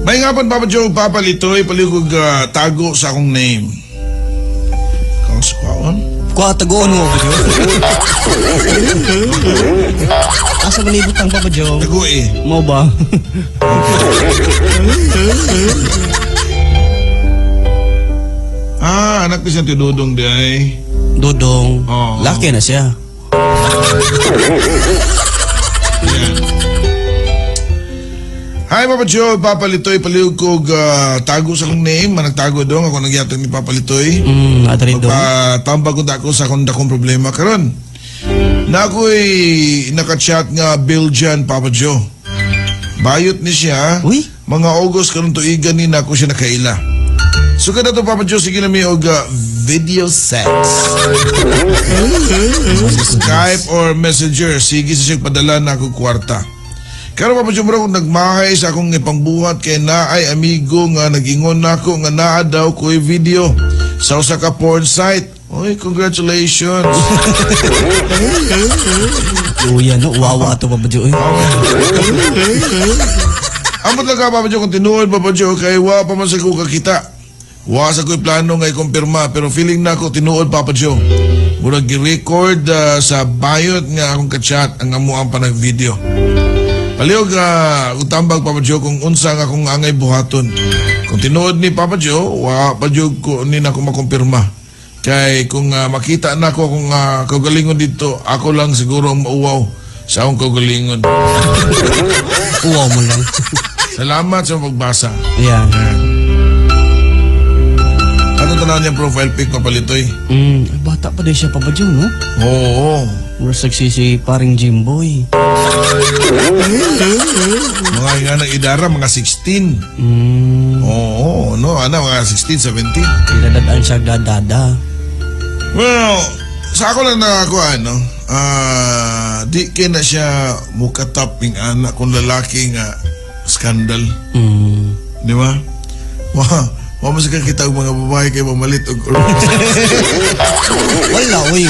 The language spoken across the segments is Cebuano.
May nga Papa Joe, Papa Litoy, palihog tago sa akong name. Kang sukwaon? Kuha tagoon mo, Papa Joe. Asa man ibutang, Papa Joe? Tago eh. Mo ba? Ah, anak ni siya ti Dudong di ay. Dudong. Oo. Laki na siya. Yan. Hi, Papa Joe, Papa Litoy, palihog kog tago sa akong name. Managtago dong, ako nagyatag ni Papa Litoy. Adri dong. Magpatambag ko dako sa akong dakong problema karon. Na ako'y nakachat nga Belgian, Papa Joe. Bayot ni siya. Uy. Mga August karon tuigan ni na ako siya nakaila. So kada to, Papa Joe, sige na mi og video sex. Sa Skype or Messenger, sige sa siya padala na ako kwarta. Karon, Papa Joe, mura kong nagmahay sa akong ipangbuhat kay naay amigo nga nagingon nako nga naa daw ko'y video sa usa ka porn site. Oy, congratulations. Luya no, wawa ato, Papa Joe. Amot lang ka, Papa Joe, kung tinuod, Papa Joe, kay wa pa man sa ko kakita. Wa sa ko'y plano nga ikumpirma, pero feeling na ako tinuod, Papa Joe. Murag gi-record sa bayot nga akong kachat ang amo ang panag-video. Palihog utambag, Papa Joe, kung unsa nga akong angay buhaton. Kung tinuod ni Papa Joe, wa pa jud ko ni na ako makumpirma. Kay kung makita na ako kung kaugalingon dito, ako lang siguro ang mauwaw sa akong kaugalingon. Uwaw mo lang. Salamat sa pagbasa. Yeah. Anong tanaw niyang profile pic, Papalitoy? Bata pa din siya, Papa Joe, no? Oo. Murag si paring Jimboy. Mga nga ng idara, mga 16. Oo, no? Ano, mga 16, 17. Pinadadaan siya dadada. Well, sa ako lang nakakuha, no? Di kay na siya mukatap ng anak kung lalaki nga scandal. Di ba? Wa mo sa kakita og mga babae kay mamalit og Wala, uy.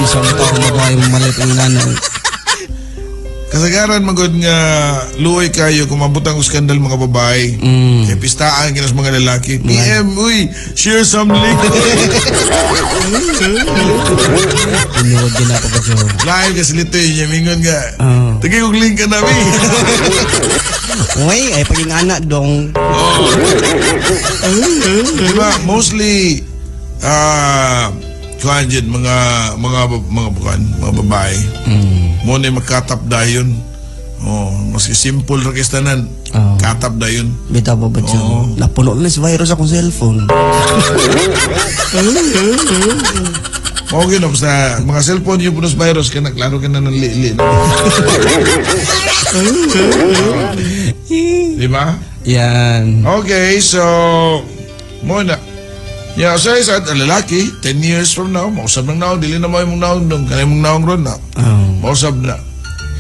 Isang taong babae mamalit ang nanay. Kasagaran magod nga luoy kayo kung mabutang og skandal mga babae. Kay pistaan kinas mga lalaki. PM, uy, share some link. Tinuod din ako, Papa Joe. Lain kasi lito yun, mingon nga. Oh. Tagay kong link ka namin. Uy, ay paging anak dong. Oh. Diba, mostly, kuan dyan, mga kuan, mga babae. Mo na magkatap dayon. Oh, maski simple ra kay tanan. Oh. Katap dayon. Bitaw, Papa Joe. Oo. Napuno na si virus akong cellphone. Mao gyud basta mga cellphone yung punos virus kay naklaro ka na ng li-li. Di ba? Yan. Okay, so mo na. Yeah, so sa lalaki, 10 years from now, mausab ng naong, dili na mo imong naong dong, kanay mong naong ron na. Oh. Mausab na.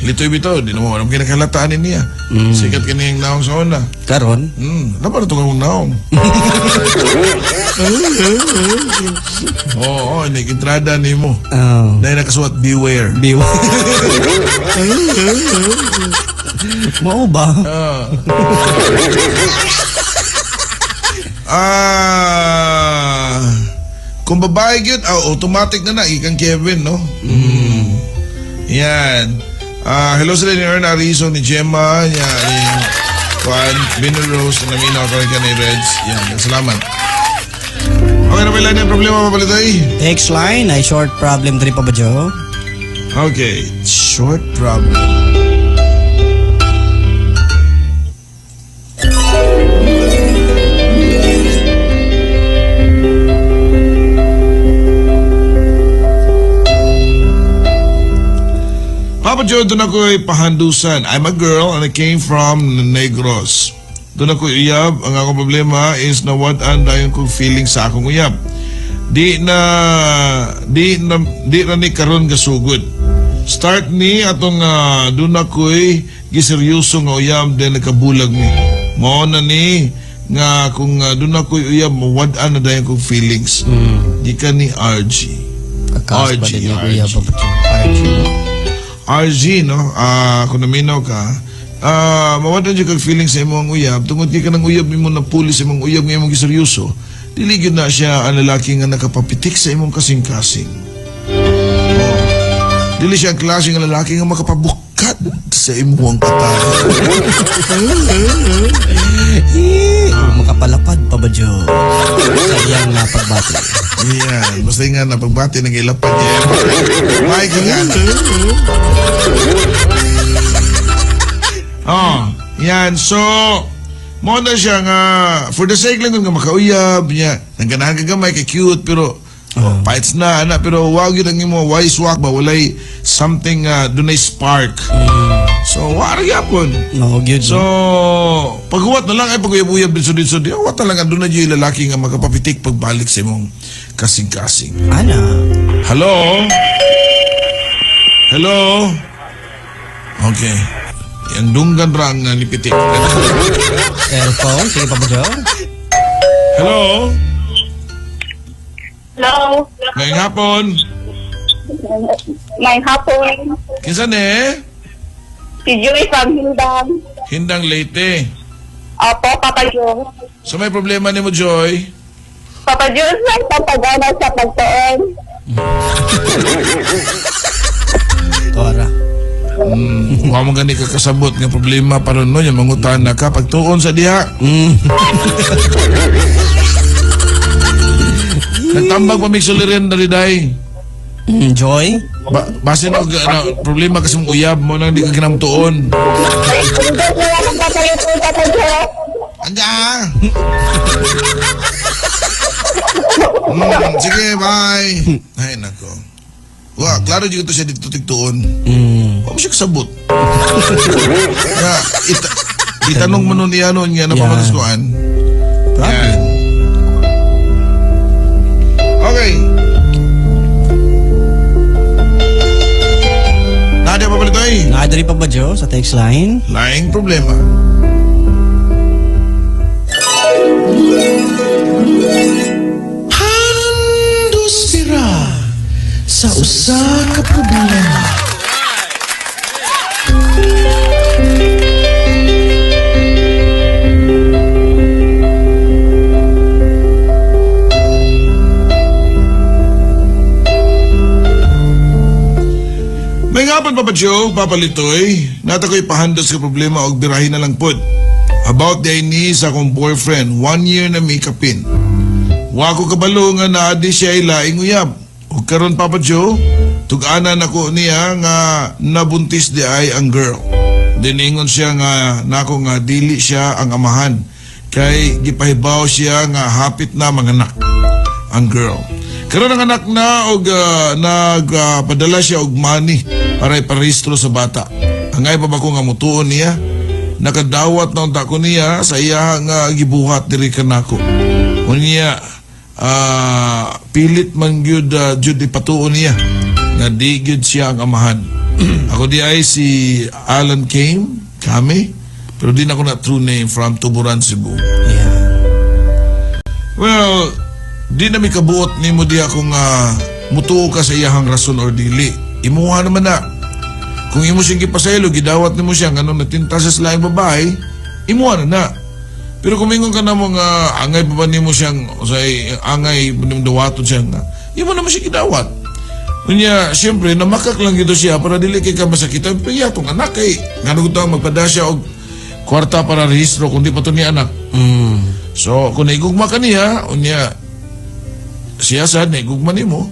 Litoy bitaw, di na mo alam kinakalataan ni niya. Sikat kini yung naong sa una. Karon? Dapat na itong naong. Oo, oh, ini entrada ni mo. Oh. Dahil nakasuwat, beware. Beware. Mao ba? Kung babae yun, automatic na na, ikang Kevin, no? Yan. Hello sila ni Erna Arizo, ni Gemma, yan, ni Juan, Bino Rose, na naminaw ko rin ni Reds. Yan, salamat. Okay na ba ilan yung problema, Papalitoy? Text line ay short problem diri, Papa Joe. Okay, short problem. Papa Joe, doon ako'y pahandusan. I'm a girl and I came from Negros. Doon ako uyab. Ang akong problema is nawad-an dayon kong feeling sa akong uyab. Di na ni karon gasugod. Start ni atong doon ako'y giseryoso nga uyab then nagkabulag mi. Mao na ni nga kung doon ako'y uyab mawad-an na dayon kong feelings. Gikan ni RG. Kakas RG, pa din yung RG. uyab, Papa Joe. RG. RG, no? Kung naminaw ka, Mawala jud kag feeling sa imong uyab tungod kay kanang uyab nimo napuli sa imong uyab nga imong giseryoso, dili gyud na siya ang lalaki nga nakapapitik sa imong kasing-kasing. Oh. Dili siya ang klase nga lalaki nga makapabukad sa imong atay. Makapalapad pa ba, Joe? Sa iyang napagbati. Yan, basta nga napagbati ng ilapad niya. Bye ka nga. Oh, yan. So, mo na siya nga, for the sake lang nga makauyab niya, nang ganahan ka gamay, kay cute, pero fights na, ana, pero wag yun ang imo, wise walk ba, walay something, dunay spark. So, wala gyapon. No, gyud. So, paghuwat na lang ay paguyab-uyab dito dito. Huwat na lang ang doon na yung lalaki nga makapapitik pagbalik sa imong kasing-kasing. Ana. Hello? Hello? Okay. Yang dunggan ra ang nipitik. Cellphone, sige pa ba, Joe? Hello? Hello. Ngayong hapon. May hapon. Kinsa ni? Si Joy from Hindang. Hindang Leyte. Opo, Papa Joe. So may problema nimo, Joy? Papa Joe, sa pagpagana sa pagtuon. Tora. Wa mo gani ka kasabot nga problema pa ron no, yung mangutan na ka pagtuon sa diha. Nagtambag pa mig suliran dali day. Joy? Basin og ano, problema kasi mong uyab mo nang di ka kinamtuon. Ay, hindi na lang ang papalit ko, Papa Joe. Anja. Sige, bye. Ay nako. Wa, klaro jud to siya dito tigtuon. Wa mo siya kasabot. Ya, itanong mo nun niya nun nga napamalaskuan. Yan. Okay. Nadia pa pala ito eh. Naadari pa ba, Joe, sa text line? Laing problema. Handos bira sa usa ka problema. May ngapan, Papa Joe, Papa Litoy, nata ko'y pahandos ka problema og birahin na lang pod. About the ni sa akong boyfriend, 1 year na mi kapin. Wa ko kabalo nga naa di siya ilaing uyab. Ug karon, Papa Joe, tug-anan ako niya nga nabuntis di ay ang girl. Diningon siya nga nako nga dili siya ang amahan. Kay gipahibaw siya nga hapit na manganak ang girl. Karon ang anak na og nagpadala siya og money para iparehistro sa bata. Angay pa ba ko nga mutuon niya? Nakadawat na unta ko niya sa iya nga gibuhat diri kanako. Unya pilit man gyud jud ipatuon niya nga di gyud siya ang amahan. Ako di ay si Alan Kane, kami, pero di na ako na true name, from Tuburan, Cebu. Yeah. Well, di na mi kabuot nimo diha kung mutuo ka sa iyahang rason or dili. Imuha naman na. Kung imo siyang gipasaylo, gidawat nimo siya nganong natinta sa laing babae, imuha na na. Pero kung mingon ka na mo nga angay pa ba nimo siyang, usay, angay nimo dawaton siya nga, imo naman siya gidawat. Unya, siyempre, namakak lang gito siya para dili kay ka masakitan. Pero iya, itong anak kay, ngano ko to, magpada siya og kwarta para rehistro kung di pa to niya anak. So, kung naigugma ka niya, unya, siya sad, naigugma nimo,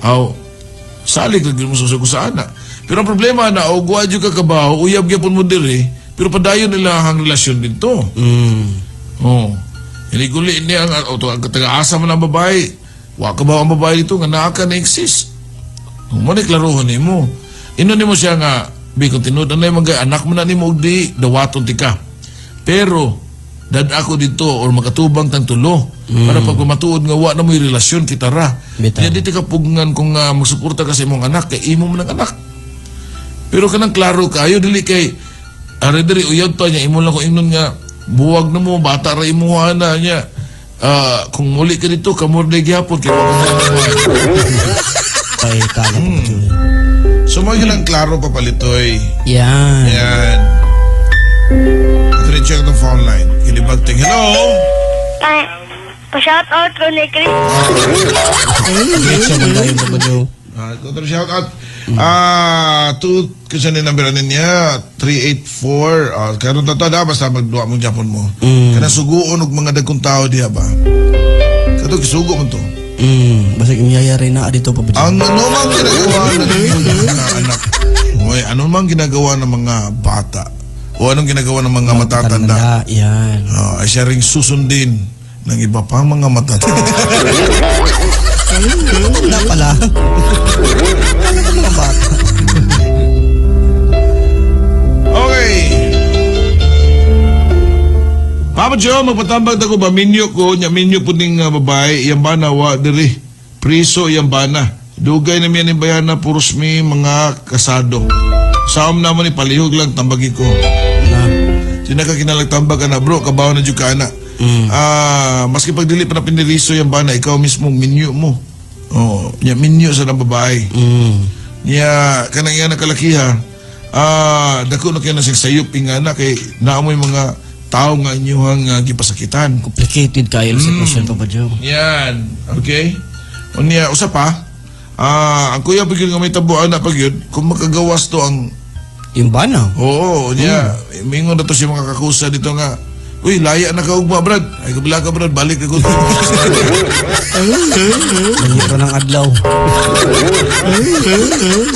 aw, salig lagi mo sa sa anak. Pero ang problema na, og wa jud ka kabaho, uyab gyapon mo diri, pero padayon nila ang relasyon dito. Oh. Hiniguli niya ang, o, to, ang taga-asa man ang babae. Wa ka ba ang babae dito nga naa ka na exist. Kung mo ni klarohon nimo. Ino nimo siya nga, bi kung tinuod na mga anak mo na nimo og di dawaton ti ka. Pero dad ako dito or makatubang tang tulo para pag matuod nga wa na mo'y relasyon kita ra. Bitaw. Kaya di ti ka pugnan kung magsuporta ka sa imong anak kay imo man ang anak. Pero kanang klaro kayo dili kay are diri uyab ta niya imo lang ko ingnon nga buwag na mo bata ra imuha na niya. Kung muli ka dito kamor na gyapon kay wa ka mo. Ay, tala pa ba, So mo yun ang klaro papalitoy. Yan. Yan. Ato ni check the phone line. Kinibagting. Hello? Ay, pa-shout out ko ni Chris. Diretso man dayon, Papa Joe. Ito shout out. Two, kasi ni number niya, 384. Karon to da basta magduwa mong Japon mo. Kana suguon og mga dagkong tao diha ba. Kato gisugo man to. Basig imyayari na dito, Papa Joe. Ang ano mang ginagawa ng mga anak. Hoy, ano mang ginagawa ng mga bata? O anong ginagawa ng mga matatanda? Yan. Ay siya ring susundin ng iba pang mga matatanda. Matatanda pala. Ano ka mga bata? Okay. Papa Joe, magpatambag ako ba minyo ko, nya minyo po ning babae, iyang bana wa diri. Priso iyang bana. Dugay na miya ning bayana puros mi mga kasado. Saom naman ni palihog lang tambagi ko. Na. Sina ka kinalagtambag ka na bro, kabaw na jud ka na. Maski pag dili pa na piniriso iyang bana, ikaw mismo minyo mo. Oh, nya minyo sa nang babae. Nya kanang iya nakalakiha. Dako na kay na siyang sayop ingana kay naamoy mga tao nga inyuhang gipasakitan. Complicated kayo sa sitwasyon, Papa Joe. Yan. Okay? Unya, usa pa. Ang kuya pag yun nga may tabuan na pag yun, kung makagawas to ang yung bana. Oo, niya. Mingon na to siya mga kakusa dito nga. Uy, laya na ka ugma, brad. Ay, kabila ka, brad. Balik ka ko. Nahiro ng adlaw.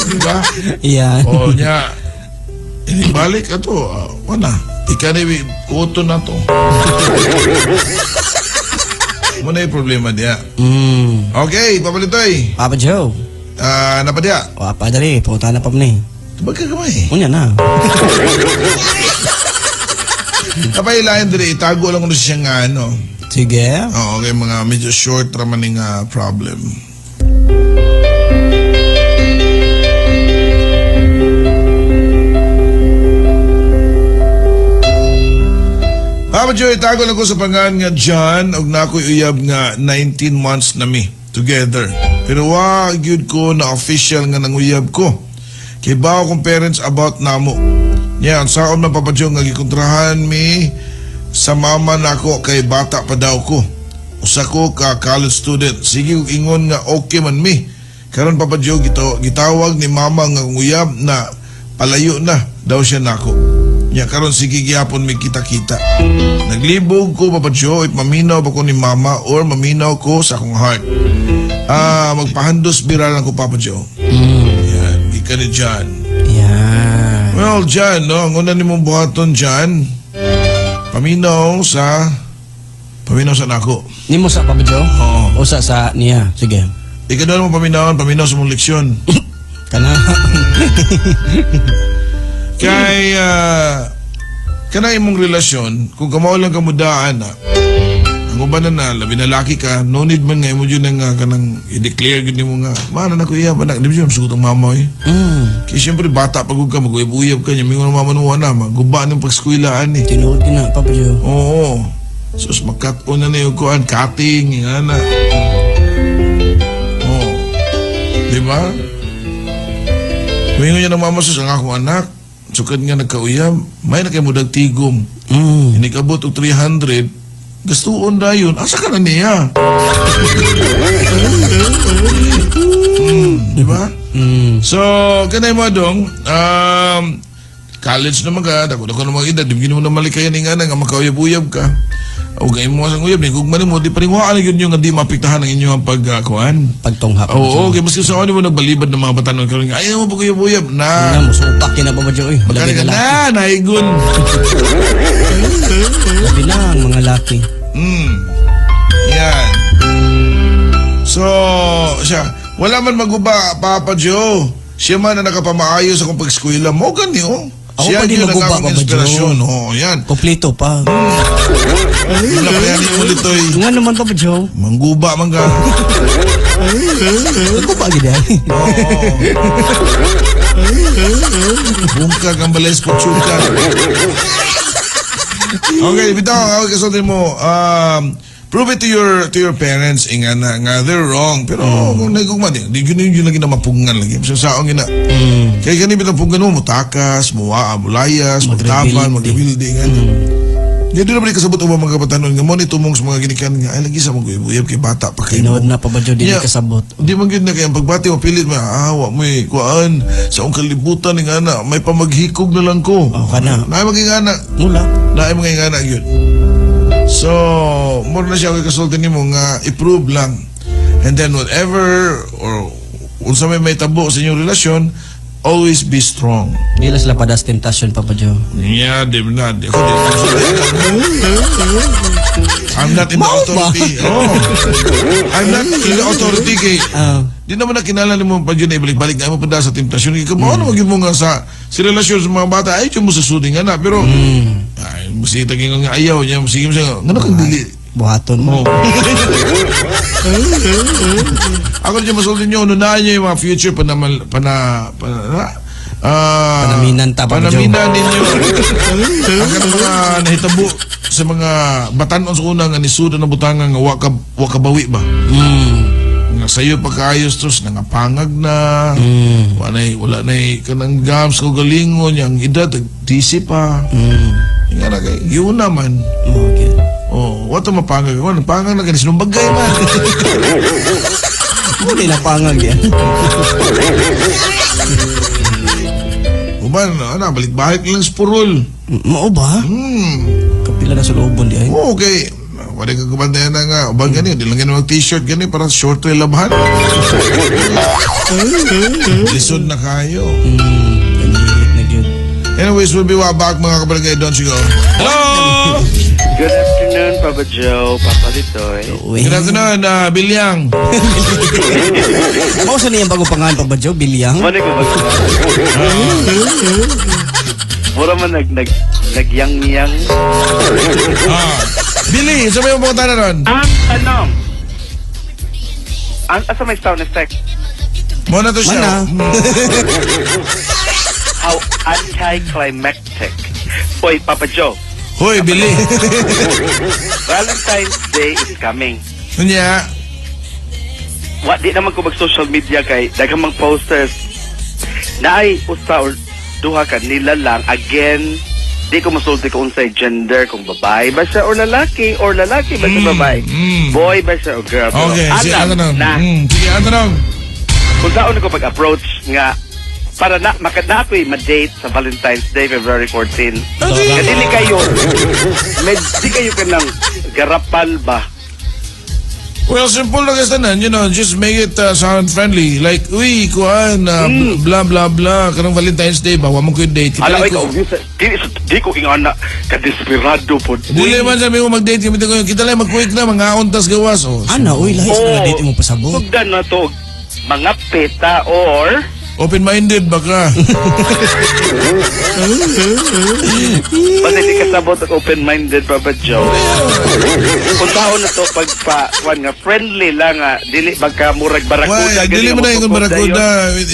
Diba? Yan. Oo, niya. Ini balik ka to. Wala. Ika ni, kuto na to. Muna yung problema niya. Okay, Papalitoy. Papa Joe. Napa diya? O, apa dali. Punta na pa ni. Tubag ka kamay. Unya na. Kapailayan diri, itago lang ko na siya nga ano. Sige. Oo, okay, mga medyo short raman ng problem. Papa Joe, itago lang ko sa pangan nga John og nakoy uyab nga 19 months na mi together. Pero wa gyud ko na official nga nanguyab ko. Kay bawo kong parents about namo. Nya, ang saon man Papa Joe nga gikontrahan mi sa mama nako kay bata pa daw ko. Usa ko ka college student. Sige kog ingon nga okay man mi. Karon Papa Joe gitawag ni mama nga uyab na palayo na daw siya nako. Nya karon sige gihapon mi kita-kita. Naglibog ko Papa Joe if maminaw ba ko ni mama or maminaw ko sa akong heart. Magpahandos bira lang ko Papa Joe. Yan, gikan ni John. Yan. Well, John, no, ang una nimong buhaton John, paminaw sa nako. Nimo sa Papa Joe? Oo. Usa sa niya. Sige. Ikaw doon mo paminawon, paminaw sa mong leksyon. Kana. Kay kana imong relasyon, kung kamao lang kamudaan na, ang uban na labi na laki ka, no need man nga imo jud nga kanang i-declare gid nimo nga, mana na ko iya, banak, di mo siya masugot ang mama eh. Kaya siyempre bata pag ka, mag-uyab-uyab ka niya, mingon ang mama nung wala, maguba ng pag-eskwelahan eh. Tinuod na, Papa Joe. Oo. Sus, magkat-on na na yung kuan, cutting, yung ana. Oo. Di ba? Mingon niya ng mama, sus, ang akong anak, sukad nga nagkauyab, may na kayo mudag tigom. Inikabot og 300, gastuon na yun. Asa ka na niya? Di ba? So, kanay mo dong, college naman ka, dako-dako naman edad, di mo na malikayan nga na, nga makauyab-uyab ka. O gayon mo sa uyab, ni gugma mo, di pa rin waan yun yung nga di mapiktahan ang inyong pagkuhan. Pagtunghap. Oo, okay, maski sa ano mo nagbalibad ng mga batanon karon nga, ayaw mo pag-uyab-uyab, na. Na, musupak yun na pa ba, Joe? Magkano ka na, naigun. Labi na ang mga laki. Yan. So, siya, wala man maguba, Papa Joe. Siya man na nakapamaayos akong pag-eskwela. Mo gani, oh. Ako Siya pa di yun ang maguba, akong Papa Joe. inspirasyon. Oo, yan. Kompleto pa. Wala pa yan yung ulit, oy. Nga naman, Papa Joe. Mangguba man ka. Mangguba gid ay. Oo. Bungkag ang balay sa patsukan. Okay, bitaw, ako kasunod mo. Prove it to your parents nga na nga they're wrong. Pero kung nagugma di yun yun lagi na mapungan lagi. Sa saong gina. Kaya gani bitang punggan mo, mutakas, muwaa, mulayas, mutaban, Magrebuilding. magrebuilding ano. Di na ba kasabot ang mga kabatanon nga mo ni tumong sa mga ginikan nga ay lagi sa mga uyab kay bata pa kayo. Tinuod na, Papa Joe, dili kasabot. Di man gyud na kay ang pagbati mo pilit mo ah wa mo kuan sa akong kalibutan nga ana may pamaghikog na lang ko. Oh, kana. Naay mga ingana. Mula. Naay mga ingana gyud. So, more na siya kay kasulti nimo nga i-prove lang. And then whatever or unsa may tabo sa inyong relasyon, always be strong. Di lang sila padas temptation, Papa Joe. Yeah, di na. Di, ako di. I'm not in the Mao ba? authority. Oh. I'm not in the authority kay di naman na kinala nimo pa dyan na ibalik-balik na mo pa sa temptasyon. Kay kamo ano magyud mo nga sa si relasyon sa mga bata ay mo sa suding nga na pero ay musita gyud nga ayaw niya sige mo siya ngano kang dili. Buhaton mo. Oh. Ako rin masulti niyo, unahan niyo yung mga future panamal, pana, pana, ah, Panaminan ta, Papa Joe. Panaminan ninyo. Ang kanang mga nahitabo sa mga batanon sa una nga nisuda na butanga nga wa ka bawi ba? Nga sayo pagkaayos tos nangapangag na. Wala na'y kanang gams ko galingon yang edad disi pa. Nga na kay yun naman. Okay. Oh, wato mapangag ako, nagpangag na ganis bagay man. Muna na pangag yan. Uban, ana, balik-balik lang sa purol. Mao ba? Hmm. Kapila na sa loobon di ay. Oh, okay. Wala ka kumantayan na nga. Uban gani, di lang gani mag-t-shirt gani para short trail labhan. Lisod na kayo. Kanit na gyud. Anyways, we'll be right back, mga kabarangay. Don't you go. Hello! Good afternoon, Papa Joe, Papa Litoy. Uy. Good afternoon, Bilyang. Mao sa niyang bagong pangalan, Papa Joe, Bilyang. Muna ko mag. Mura man nag nag nagyang-yang. Ah. Billy, sa may pumunta na ron? Ang tanong. Ang asa may sound effect? Muna to siya. Mana. How anticlimactic. Hoy, Papa Joe. Hoy, Billy. Valentine's Day is coming. Unya. Wa di naman ko mag social media kay daghang mang posters. Naay usa or duha ka nila lang again. Di ko masulti kung unsay gender, kung babae ba siya or lalaki or lalaki ba siya babae. Boy ba siya or girl. Pero Okay, sige, alam ang tanong. na Sige, ang tanong. Kung saan ko pag-approach nga para na maka na ako'y ma-date sa Valentine's Day, February 14. Kaya dili kayo med di kayo kanang garapal ba? Well, simple lang kasi tanan, just make it sound friendly. Like, uy, kuan, blah, blah, blah, kanang Valentine's Day ba, wa mo ko yung date. Kita Ala ko. ay ka obvious. Di ko ingana ka desperado po. Dili man sabi mo mag-date, kami ko, kita lang mag-quick na, mga ontas gawas. Oh, Ana, uy, lahi sa mga date mo pasabot. Sugdan na to mga peta or open-minded baka. Basta di kasabot at open-minded, Papa Joe. Kung tao na to pagpa kuan nga friendly lang nga dili magka murag barakuda. Why, dili mo na ingon barakuda.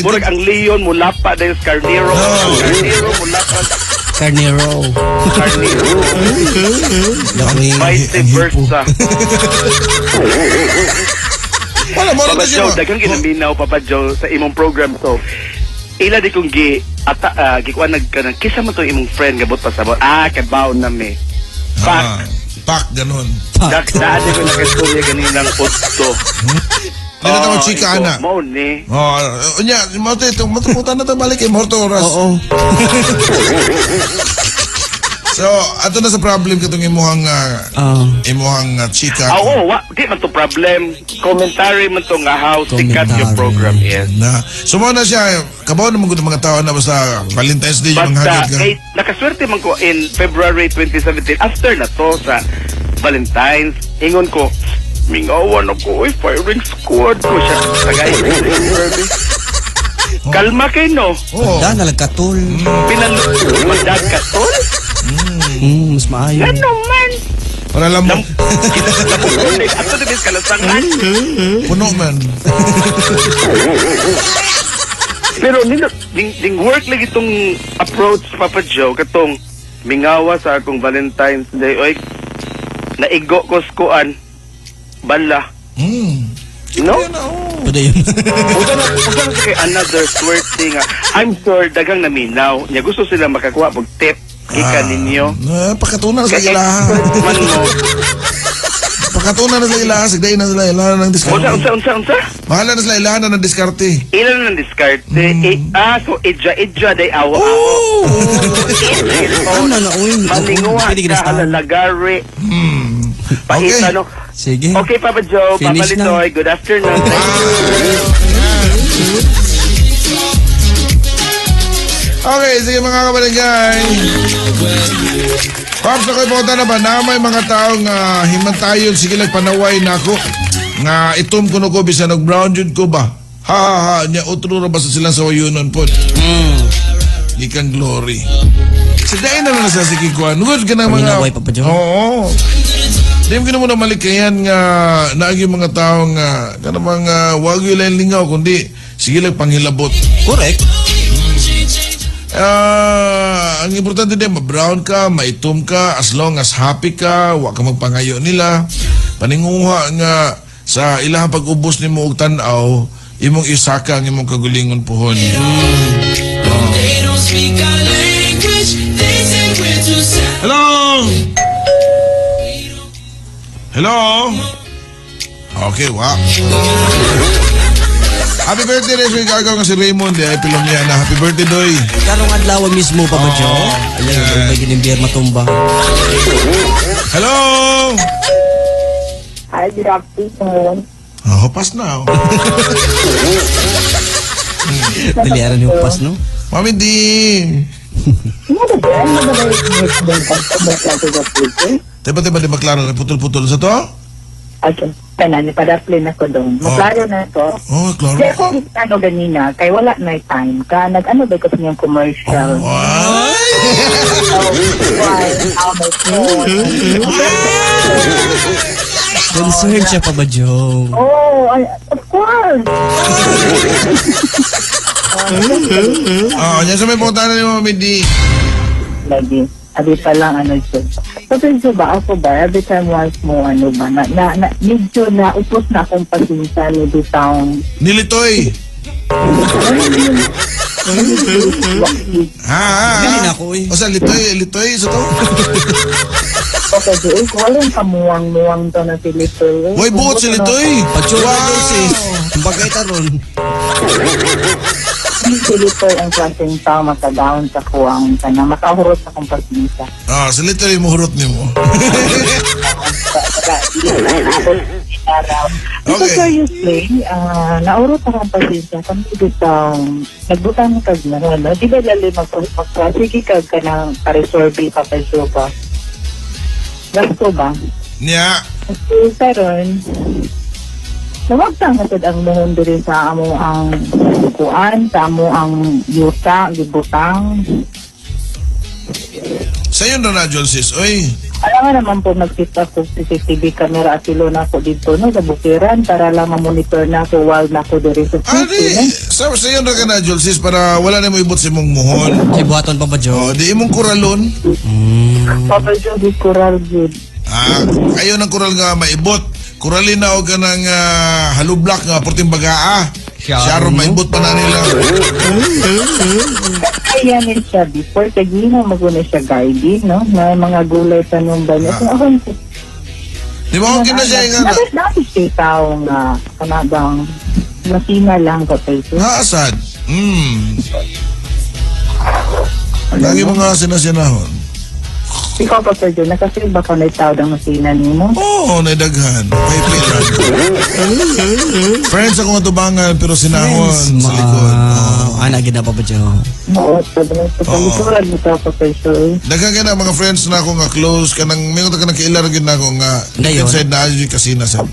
Murag ang leon mulapa dahil sa carnero. No. Carnero mulapa. Carnero. Carnero. Dami. Vice Ang hipo. versa. Wala, mo Papa na siya. Joe, daghang ginaminaw, Papa Joe, sa imong program. So, ila di kong gi ata gikuan nag kanang kisa man to imong friend gabot pa sa ah kabaw na mi. Ah, Pak, pak, ganun. dak daan ko nakastorya ganinang utto. Hindi na tawag chika, ikaw, ana. Mao ni. Oh, unya, mo to ito, matuputan na to balik kay Morto oras. Oo. So, ato na sa problem katong imuhang imuhang chika. Ah, oo, wa, di man to problem. Commentary man to nga how sikat your Commentary. program is. Na. So mo na siya, kabaw naman gud ang mga tao na basta Valentine's Day yung mga Basta, hagit ka. kay, nakaswerte man ko in February 2017, after na to sa Valentine's, ingon ko, mingawan ako, oy, firing squad ko siya. Tagay, kalma kay no. Oo. Da, nalagkatol. Pinalo, magdag ka tol. Mas maayo. Ano man? Para lang mo, Lamukunik, ato na bis kalasangan. Puno man. Pero nino, ding, ding work lagi itong approach, Papa Joe, katong mingawa sa akong Valentine's Day, oy, naigo ko skuan. Bala. No? Kaya na, oh. Pwede yun. Unsa na kay another swerte nga. I'm sure daghang naminaw. Nya gusto sila makakuha og tip gikan ninyo. Ah, pakatunan sa Kay ilaha. expert man mo. Pakatunan na sa ilaha. Sigday na sila ilaha ng Unsa diskarte. unsa unsa unsa? Bahala na sila ilaha na ng diskarte. Ila na ng diskarte. Eh, so idya idya day awa. Oh! Ano na, uy. Maninguha Pwede ka ginasta. halalagari. Paita Okay. no. Sige. Okay, Papa Joe, Papa Finish na. Litoy, good afternoon. Thank you. Okay, sige mga kabarangay. Paps, ako'y punta na ba na may mga tao nga himantayon, sige lang panaway na ako. Nga itom kuno ko, bisan og brown jud ko ba? Ha ha ha, nya utro ra ba sa silang sa wayunon po. Gikan glory. Sa dain na lang sa sikikuan. Good ka na mga... Paminaway, Papa Joe. Oo. Di mo mo na malikayan nga naagi mga tao nga kanang mga wag yun lang lingaw kundi sige lang panghilabot. Correct. Ang importante din, ma-brown ka, maitom ka, as long as happy ka, wa ka magpangayo nila. Paninguha nga sa ilahang pag-ubos nimo og tan-aw, imong isaka ang imong kagulingon puhon. Hello! Hello? Okay, wa. Happy birthday rin sa gagaw nga si Raymond eh, Pilomiana. Happy birthday, Doy. Karong adlaw mismo, Papa Joe. Ayan, yeah. May ginimbiyer matumba. Hello! Hi, good afternoon. Oh, pas na. Oh. Daliaran yung pas, no? Mami D. Teba, teba, di ba klaro? Putol-putol sa to? Okay, tanan, ipadapli na ko doon. Maklaro na to. Oh, klaro. Kaya ako ano ganina, kay wala na time ka. Nag-ano ba ko sa niyang commercial? Ay! So, why? Oh, my phone. Concerned siya, Papa Joe. Oh, of course. Oh, yan sa may punta na ni Mami D. Lagi. Abi pa lang ano siya. Kasi so ba ako ba, every time once mo ano ba, na, na, na medyo na upos na akong pasensya ni Bitaong. Nilitoy. Ha, ha, ha. Dili na ako, eh. O sa litoy, litoy sa to? Okay, di, eh, walang kamuwang-muwang to na si Litoy. Hoy, buot si Litoy. Patsura Wow. daw, sis. Bagay taron. Si Litoy ang klaseng tao makadown sa kuwang ka na makahurot sa akong pasensya. Ah, si Litoy muhurot nimo. Araw. Ito Okay. seriously, naurot akong pasensya kami bitang nagbutang kag na no? Di ba lali magprasige kag ka ng paresorbi papasyo ba? Gasto ba? Nya. Kasi karon nawagtang na sad ang muhon diri sa amo ang kuan, sa amo ang yuta, gibutang. Sayon na na, sis. Oy. Alam nga naman po mag-sit up sa CCTV camera at silo na ako dito no, sa bukiran para lang ma-monitor na ako while na ako diri sa city. Adi, No? sa sayon ra ka na, sis, para wala na mo ibot sa imong muhon. Kay buhaton, Papa Joe. Oh, di imong kuralon. Papa Joe, di coral good. Ah, ayaw ng kural nga maibot. Kuralin na og ka ng halublak nga porting bagaa. Siya ron maibot pa na nila. Kaya ni siya before, kay gina maguna siya garden, no? Na mga gulay tanong ba niya. Kung ako, Di ba okay na siya nga na? Dapat dati siya tao nga, kanabang, masina lang Papa Joe. Naasad. Lagi mga sinasinahon. Ikaw, Papa Joe, nakasave ba ka na tao ng masina nimo? Oo, oh, naidaghan. Paypay lang. Friends ako nga tubangan pero sinahon sa likod. Oo. Anak gid na, Papa Joe. Oo, sabi na sa palikuran mo tao, Papa Joe. Daghan ka na mga friends na ako nga close kanang may ka nang kailar gyud na ako nga Dayon. inside na yung kasina sa.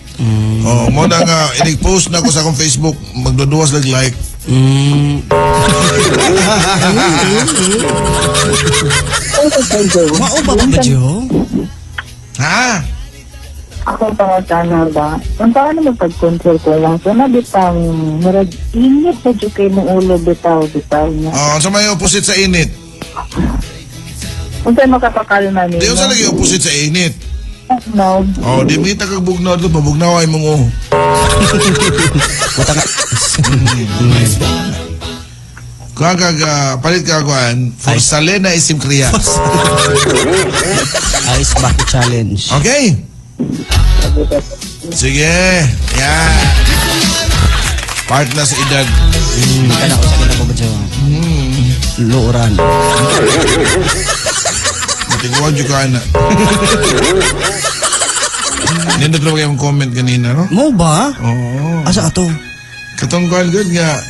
Oh, mo na nga inig-post na ako sa akong Facebook magduduwas lag like. Ay, Papa Joe. Mao ba, Papa Joe? Ha? Ako pangutana ba, kung paano mo pag-control ko lang, so na bitang, murag init na dyan kayo mong ulo bitaw, bitaw niya. Oh, sa may opposite sa init. Kung saan makapakalma niyo. Di unsa lagi opposite sa init. Bugnaw. Oh, di mangita kag bugnaw dito, pabugnaw ay mong oh. Butang Kuha kag palit ka kuan for Salena isim kriya. Ice bucket challenge. Okay? Sige. Yan. Part na sa edad. Kana ko sa kita Papa Joe. Luoran. Matiguan dyan ka na. Nindot na ba kayong comment kanina, no? Mo ba? Oo. Asa ato? Katong kuan good nga.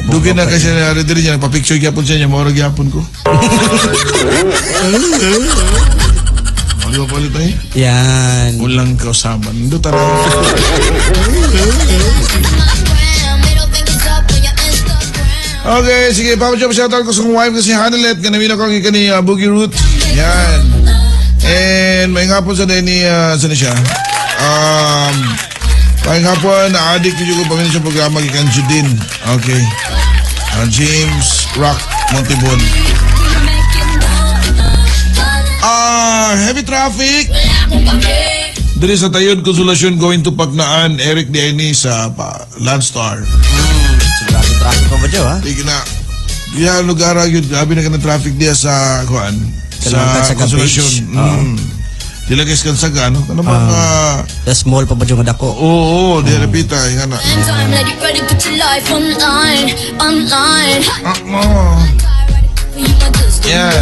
Dugay na kasi na diri niya nagpa-picture gyapon siya niya mao ra gyapon ko. Ano ba palit ay? Yan. Walang kausaban. Nindot tara. Okay, sige. Papa Joe, shoutout ko sa kong wife kasi Hanelet. Kanamina ko ang ikani Boogie Root. Yan. And may hapon sa day ni, saan na siya? May hapon, na-addict yung ko paminit sa programa gikan Judin. Okay. James Rock Montibon. Heavy traffic. Diri sa Tayod, Konsolasyon going to Paknaan, Eric Diani sa Landstar. So, grabe traffic pa ba Joe, ha? Di na. Diya lugar yun, grabe na ka ng traffic diya sa kuan Sa sa Konsolasyon. Dila guys kan saga no? Ano bang The small pa ba Joe nga dako? Oo, diya repita nga na. Yeah.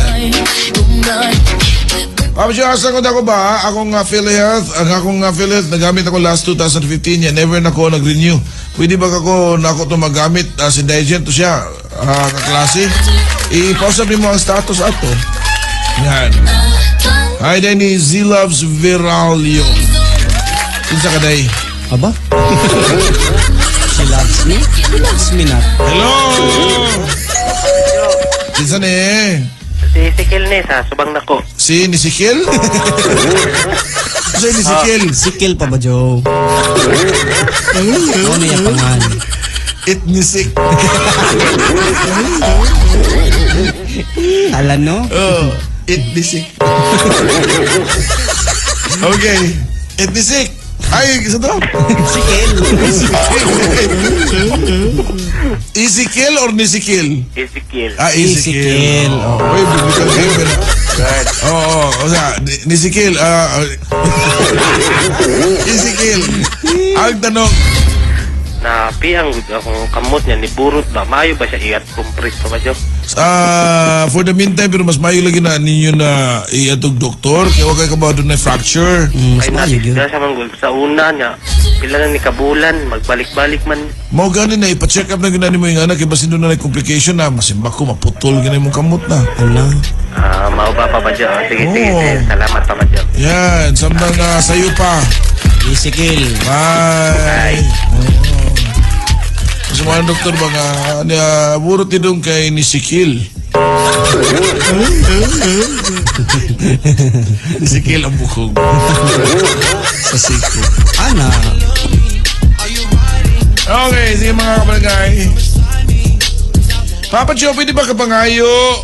Papa Joe, asa ko dako ba? Akong PhilHealth, ang akong PhilHealth nagamit ako last 2015, yan never na ko nag-renew. Pwede ba kako na ako to magamit as indigent to siya, kaklase? I-pause mo ang status ato. Yan. Hi, Danny. Z loves Viralio. Kinsa ka, day? Aba? She loves me? She loves me not. Hello! Kinsa ni? Si Ezekiel ni sa subang nako. Si Nisikil? Si Nisikil? Sikil pa ba, Joe? Ano niya pangan? Itnisik. Ala no? Oh, itnisik. Okay. Itnisik. Ay, isa to? Sikil. Ezekiel or Nisikil? Ezekiel. Ah, Ezekiel. Ezekiel. Oh. Uy, biblical name. Oo, o sea, Nisikil. Ezekiel. Ang tanong, Na pihang akong kamot niya ni burot ba mayo ba siya iat compress pa ba Joe? For the meantime, pero mas mayo lagi na ninyo na iatog doktor. Kaya wag kayo kabaw doon na fracture. Mas Ay mayo yun. na siya man sa una niya. Pila na ni kabulan magbalik-balik man. Mao gani na ipa-check up na ginani mo yung anak. Kaya basin doon na complication na. Masimba ko, maputol gani mong kamot na. Ala. Mao ba pa ba Joe? Sige, sige, Oo. sige. Salamat pa ba Joe? Yan, samtang sayo pa. Ezekiel. Bye. Sa mga doktor ba nga, burot idong kay Nisikil. Nisikil ang bukog. Sa siko. Ana. Okay, sige mga kabarangay. Papa Joe, pwede ba kapangayo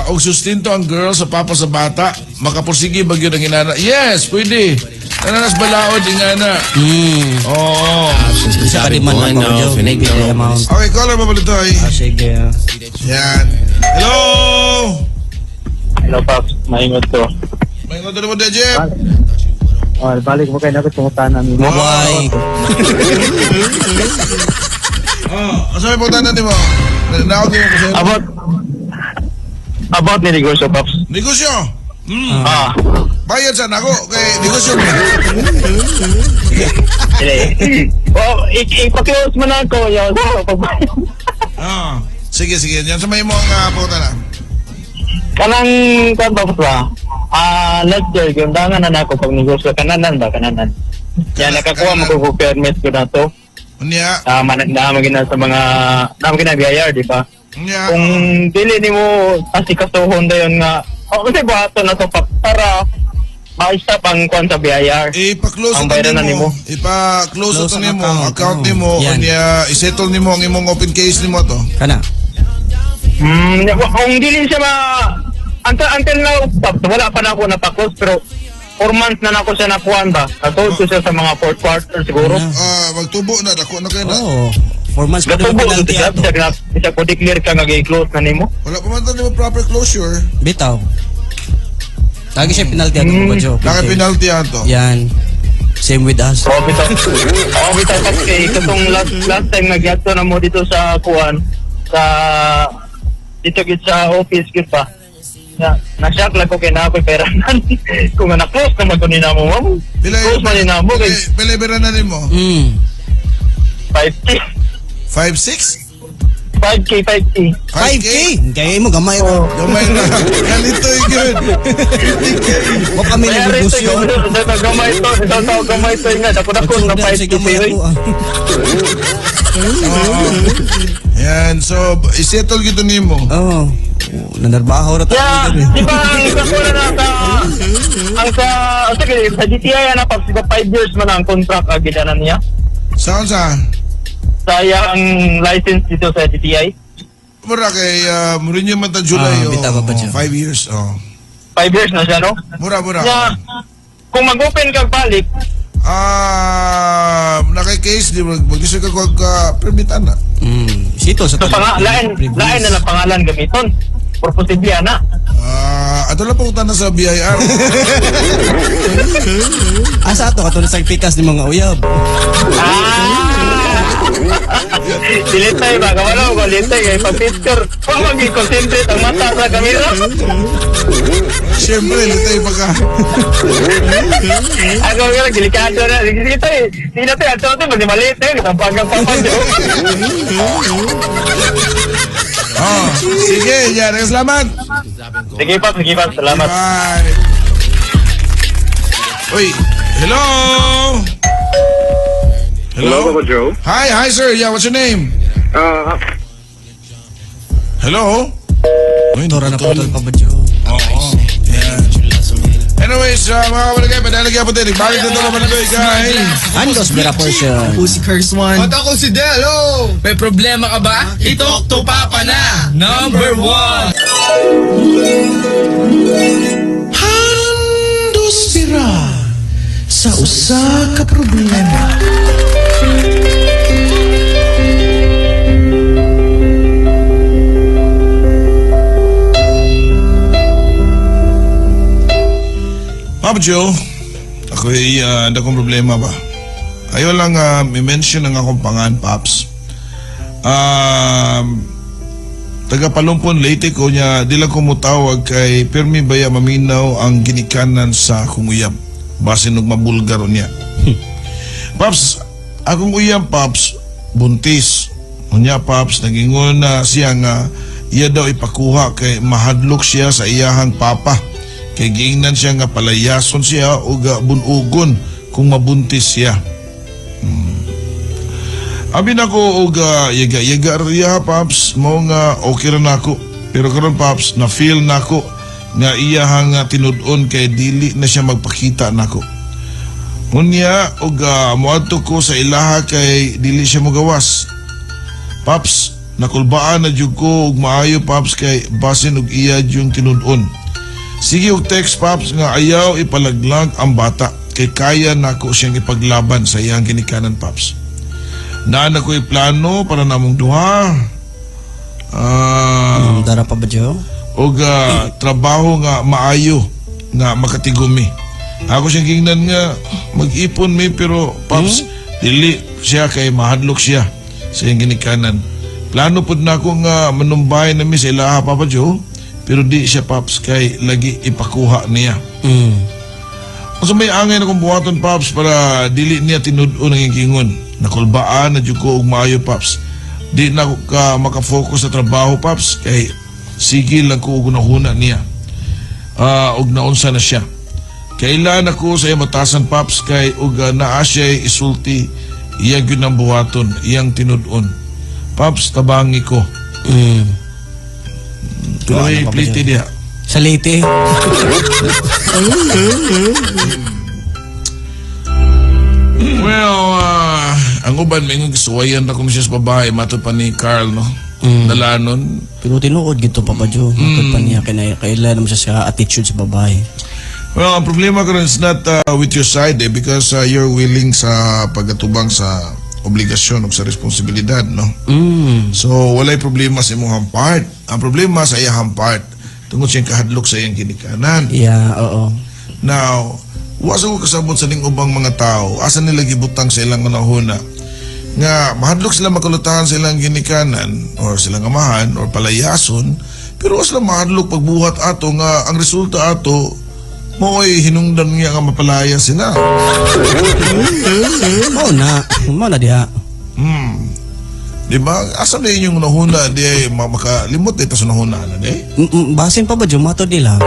og sustento ang girl sa papa sa bata? Makapursige ba yun ang inana? Yes, pwede. Nananas balaod ingana. Oo. Isa ka di man ang Papa Joe. Pwede amount. Okay, caller ba palito ay? Sige. Yan. Hello! Hello, Pops. Maingot ko. May ngoto mo, Jeff. Oh, balik mo kayo na ko namin. Why? Oh, asa may punta natin mo? Naawag mo kasi. About ni negosyo, Pops. Negosyo. Ah. Bayad sana ako kay negosyo mo. Dili. Oh, ipa-close mo na ako. Yaw, pagbayad. Ah. Sige, sige. Yan sa may mo ang punta na. Kanang kan Pops ba? Last year gundangan na nako pag negosyo kananan ba kananan. Yan nakakuha mo ko permit ko na to. Unya. Na magina sa mga na magina BIR, di ba? Unya. Kung dili nimo asikasuhon dayon nga oh, kasi buhaton na to para ma-stop ang kuan sa BIR. Ipa-close Ang ito bayaran na nimo. nimo. Ipa-close ito Close ang nimo, account. account Oh. nimo, Yan. unya i-settle nimo ang imong open case nimo to. Kana. Kung dili siya ma until now Pops, wala pa na ako napa-close pero 4 months na nako siya nakuan ba. Nasuod ko siya sa mga fourth quarter siguro. Ah, magtubo na dako na kay na. Oo. 4 months pa Gatubo doon penalty siya, ato. bisag ko declare ka nga gi-close na nimo. Wala pa man tayo proper closure. Bitaw. Lagi siya penalty ato, Papa Joe. Naka penalty ato. Yan. Same with us. Oh, bitaw. Oh, bitaw kasi katong last time nagyadto na mo dito sa kuan sa dito gid sa office gid pa. Na na-shock lang ko kay na ako'y pera nan. Kung nga na-close naman ko ni namo, ma'am. Pila Close man ni namo kay pila pera na nimo? 5K. 5 6? 5K, 5K. 5K? Kaya mo gamay ra. Oh. Gamay ra. Kalitoy gyud. Wa kami Kaya rin ito, nagnegosyo. gamay ito, isang tao gamay ito nga. Dako-dako na Magsulda 5K sa gamay sa'yo. ako, ah. Oo. Yan, so isettle gyud to nimo. Oo. Nanarbaho ra tayo. Yeah, di ba ang sa kuwan na sa ang sa ang sa, sa GTI ana pag 5 years man ang contract ang gidanan niya. Saan sa? Sa iya ang license dito sa GTI. Mura kay Mourinho man ta July. Ah, bitaw pa ba siya? 5 years. Oh. 5 years na siya, no? Mura mura. Nya, kung mag-open kag balik, Naka case di mag mag-issue ka kog permit ana. Sito sa so lain lain na lang pangalan gamiton. Or posible ana. Ato lang punta na sa BIR. Asa ato katulad sa pikas ni mga uyab. Dilitay ba? Kawala ko litay kay pa-picture. Wa magi-concentrate ang mata sa kamera. Siyempre, litay pa ka. Ako nga delikado na. Sige tayo. Sige na tayo. Ato tayo maliit tayo. Katampangang papadyo. Oh, sige, yan. Salamat. Sige pa, sige pa. Salamat. Bye. Uy, hello. Hello? Hello, Papa Joe. Hi, hi sir. Yeah, what's your name? Hello? Uy, Tora na putol, Papa Joe. Oo. Yeah. Anyways, mga kabalagay, padalagay po din. Balik na ito kabalagay kay... Andos Vera Portion. Ako si Curse One. At ako si Del. Oh! May problema ka ba? I-talk to Papa na! Number 1! Handos bira sa usa ka problema. Papa Joe, ako'y dakong problema ba? Ayaw lang i-mention ang akong pangan, Paps. Taga Palumpon, Leyte ko niya, di lang ko mutawag kay pirmi baya maminaw ang ginikanan sa akong uyab. Basin og mabulgaro niya. Paps, akong uyab, Paps, buntis. Unya, Paps, nagingon na siya nga iya daw ipakuha kay mahadlok siya sa iyahang papa. Kay giingnan siya nga palayason siya o bunugon kung mabuntis siya. Abi na ko og yaga-yaga riya, Paps, mo nga okay ra nako. Pero karon, Paps, na feel nako nga iyahang tinud-on kay dili na siya magpakita nako. Unya og moadto ko sa ilaha kay dili siya mogawas. Paps, nakulbaan na jud ko og maayo, Paps, kay basin og iya yung tinud-on. Sige og text, Paps, nga ayaw ipalaglag ang bata kay kaya nako siyang ipaglaban sa iyang ginikanan, Paps. Naan ako iplano para namong duha. Dara pa ba, Joe? Og trabaho nga maayo nga makatigumi. Ako siyang gingnan nga mag-ipon mi pero Paps, dili siya kay mahadlok siya sa iyang ginikanan. Plano pud nako nga manumbay nami sa ilaha, Papa Joe, pero di siya, Paps, kay lagi ipakuha niya. Unsa may angay na kong buhaton, Paps, para dili niya tinud-on ang iyang gingon. Nakulbaan na jud ko og maayo, Paps. Di na ko ka makafocus sa trabaho, Paps, kay sige lang ko og hunahuna niya. Og naunsa na siya. Kailan ako sa iyang matasan, Paps, kay og naa siya isulti iya gyud ang buhaton, iyang tinud-on. Paps, tabangi ko. Pero may Ano pa ba plite dyan? diha. Sa Leyte. Well, ang uban may nga gisuwayan na kung siya sa babae, mato pa ni Carl, no? Dalanon. Pero tinuod gito, Papa Joe. Matod pa niya, kailan naman siya sa attitude sa babae. Well, ang problema karon is not with your side eh, because you're willing sa paggatubang sa obligasyon o sa responsibilidad, no? So, walay problema sa imong part. Ang problema sa iyang part, tungod siyang kahadlok sa iyang ginikanan. Yeah, oo. Now, wa sa ko kasabot sa ning ubang mga tao, asa nila gibutang sa ilang hunahuna nga mahadlok sila makulutahan sa ilang ginikanan or silang amahan or palayason, pero wa sila mahadlok pagbuhat ato nga ang resulta ato mao'y hinungdan niya nga mapalaya sila. Mao na. Mao na diha. Di ba? Asa na inyong hunahuna di ay makalimot ito sa hunahuna na di? Basin pa ba dyan? Mato nila.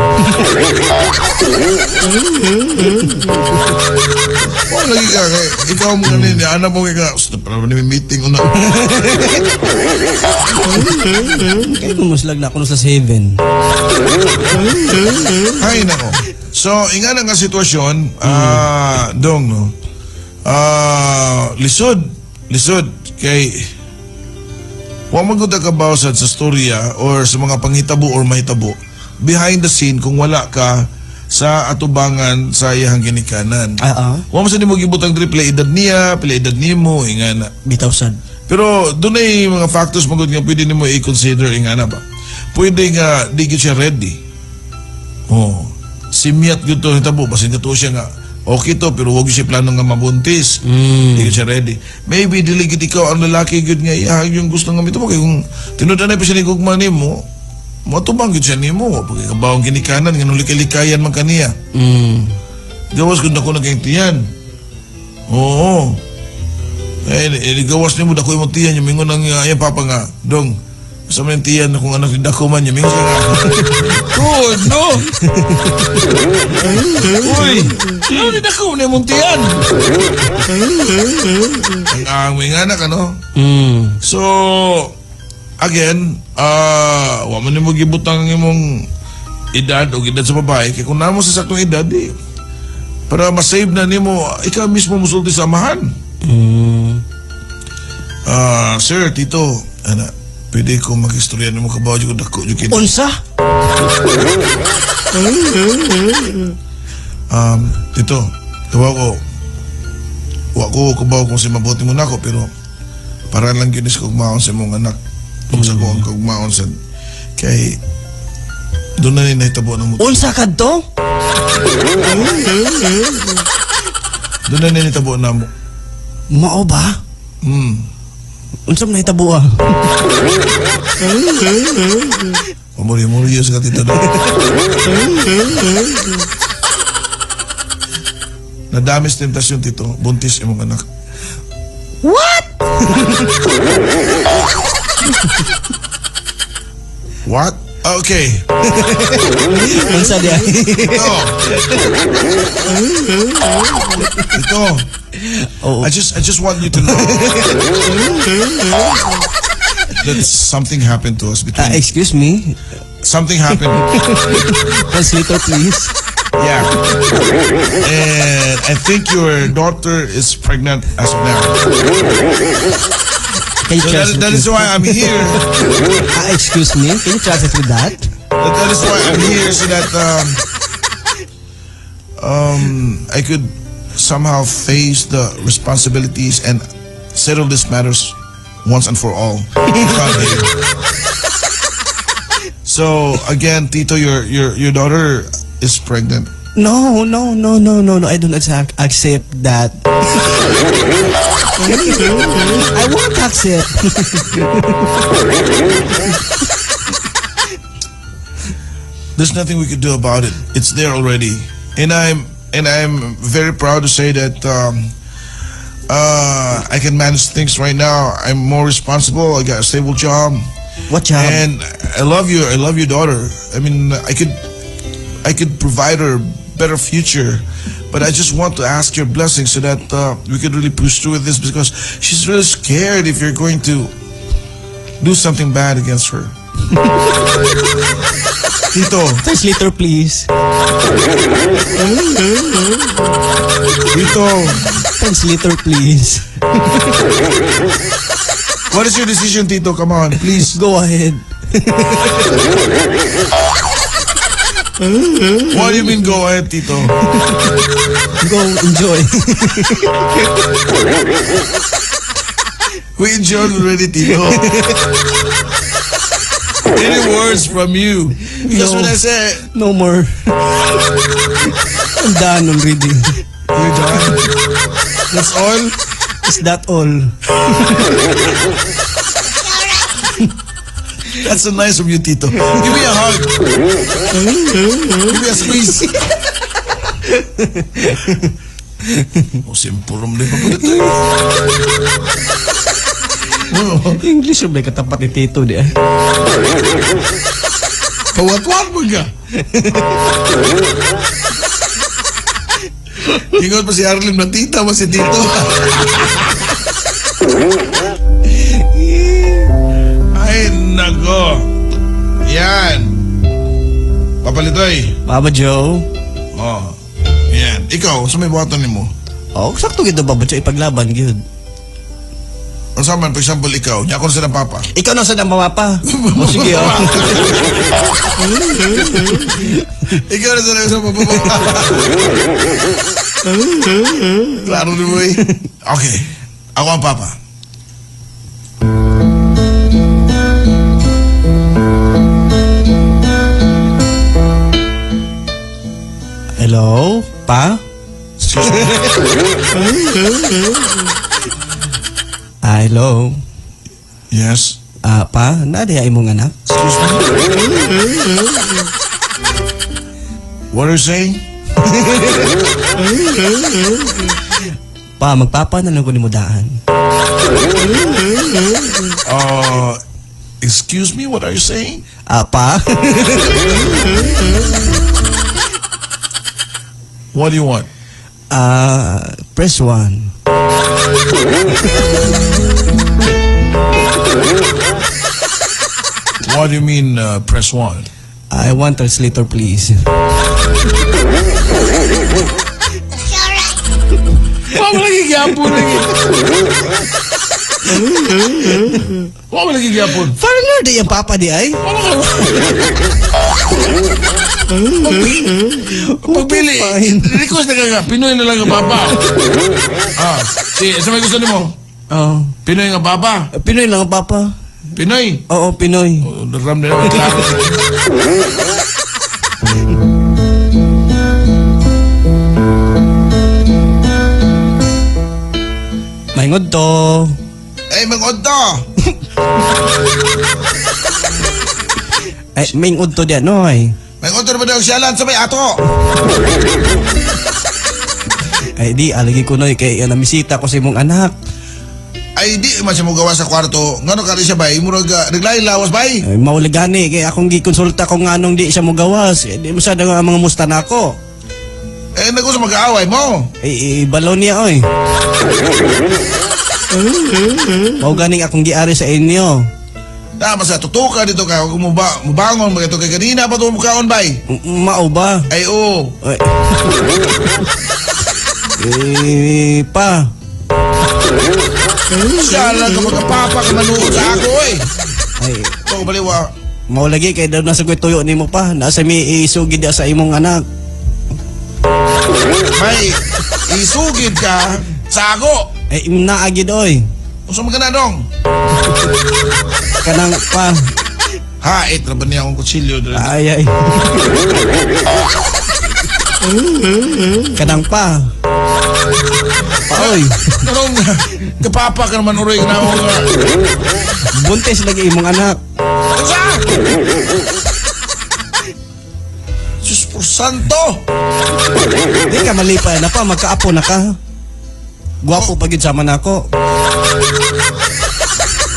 Oh, lagi ka. Kay, ikaw mo ganin. Anak mo ka. Gusto pa naman may meeting una. Kaya kumuslag na ako sa 7. Ay, nako. So, inga na nga sitwasyon, dong, no? Lisod. Lisod. Kay, wa man gud ka bawsad sa storya or sa mga panghitabo or mahitabo behind the scene kung wala ka sa atubangan sa iyang ginikanan. Wa man sa nimo gibutang diri pila edad niya, pila edad nimo, inga na. Bitaw sad. Pero dunay mga factors man gud nga pwede nimo i-consider, inga na ba. Pwede nga di gyud siya ready. Oh, simyat gyud to hitabo basin to siya nga okay to pero wag siya plano nga mabuntis. Di gyud siya ready. Maybe dili gyud ikaw ang lalaki gyud nga iya yung gusto nga mitubo kay kung tinud na pa siya ni gugma nimo, moatubang gyud siya nimo, pagkabawong ginikanan nga nulikay-likayan man kaniya. Gawas gud nako naging tiyan. Oo. Eh, gawas nimo dako imong tiyan, yung mingon ang iyang papa nga, dong, sa man tiyan akong anak dako man, yung mingon siya nga. Good, no? Uy, ano ni dako ni imong tiyan? Ang ang anak, ano? So, again, wa man nimo gibutang ang imong edad o edad sa babae, kay kung namo sa saktong edad, di, para masave na nimo, ikaw mismo musulti sa amahan. Sir, tito, ana, pwede ko mag-istorya nimo kabaw jud dako jud kini. Unsa? Tito, kabaw ko. Wa ko kabaw kung si mabuti mo nako, pero para lang gyud is kugmaon sa imong anak. Ug sa ko ang kugmaon sa kay doon na ni nahitabo ng muto. Unsa kadto? Doon na ni nahitabo na mo. Mao ba? Unsa man nahitabo ah? Pamuri-muri sa tito na. Nadamis temptasyon, tito. Buntis imong anak. What? What? Okay. Unsa di ay? Ito. Ito. Oo. I just want you to know that something happened to us between. Excuse me. Something happened. Translator, please. Yeah. And I think your daughter is pregnant as of now. Can you So translate that is why I'm here. Excuse me. Can you translate with that? That is why I'm here, so that I could somehow face the responsibilities and settle these matters once and for all. So again, Tito, your daughter is pregnant. No, no, no, no, no, no. I don't accept that. I won't accept. There's nothing we could do about it. It's there already, and I'm very proud to say that I can manage things right now. I'm more responsible. I got a stable job. What job? And I love you. I love your daughter. I mean, I could provide her a better future, but I just want to ask your blessing so that we could really push through with this, because she's really scared if you're going to do something bad against her. Tito. Translator, please. Tito. Translator, please. What is your decision, Tito? Come on, please. Go ahead. What do you mean go ahead, Tito? Go enjoy. We enjoyed already, Tito. Any words from you? Because No. when I say No more. I'm done already. You're done? That's all? Is that all? That's so nice of you, Tito. Give me a hug. Give me a squeeze. Oh, simple ram din pa. English yung may katapat ni Tito di ah. Pawat-wat mo ka. Ingon pa si Arlene na tita mo si Tito. Ay, nako. Yan. Papalitoy. Papa Joe. Oh. Yan. Ikaw, sa may buhaton nimo? Oh, sakto gid Papa Joe ipaglaban gyud. Ang sama, for example, ikaw, nya ako na sa ng papa. Ikaw na sa ng papa. O sige, oh. Ikaw na sa ng papa. Klaro ni mo eh. Okay. Ako ang papa. Hello, pa? Excuse me. Hello. Yes. Pa, naadiha imong anak? Excuse me? What are you saying? Pa, magpapa na lang ko nimo daan. Excuse me, what are you saying? Pa? What do you want? Press 1. What do you mean, press 1? I want translator, please. Wa mo lagi gyapon lagi. Wa mo lagi gyapon. Foreigner di ang papa di ay. Pagpili, request na ka nga, Pinoy na lang ang papa. Si, sa may gusto nimo? Oo. Pinoy nga papa? Pinoy lang ang papa. Pinoy? Oo, Pinoy. Oh, ram na naman, klaro. Maingod to. Ay, mangod to. Ay, maingod to diyan, noy. Maingod to naman daw siyalan sa may ato. Ay, di, alagi ko, noy, kay namisita ko sa imong anak. Ay, di man siya mo gawa sa kwarto. Ngano ka rin siya, bay? Murag, naglain lawas, bay? Ay, mauligani, kay akong gikonsulta kung anong di siya mo gawas. Eh, di mo siya nga mga musta na ako. Eh, nagusto mag-aaway mo. Ay, balaw niya, oy. Mao ganing akong giari sa inyo. Tama sa tutuka dito ka, kung mubangon, mga ito kay kanina pa ito mukaon, bay. Mao ba? Ay, oo. Ay. Eh, pa. Siya lang ka magkapapa ka manuod sa ako, oy. Ay. Ito, baliwa. Mao lagi kay daw nasa ko'y tuyo nimo pa. Nasa mi isugid sa imong anak. May isugid ka sa ako. Ay, naagid, oy. Usa man ka na, dong? Kanang pa. Hait, raban niya akong kutsilyo. Ay, ay. Kanang pa. Paoy. Kanang kapapa ka naman, uroy ka na ako. Buntis lagi imong anak. Unsa? Diyos po santo! Di ka malipay na pa, magkaapo na ka. Gwapo pa gid sama na ako.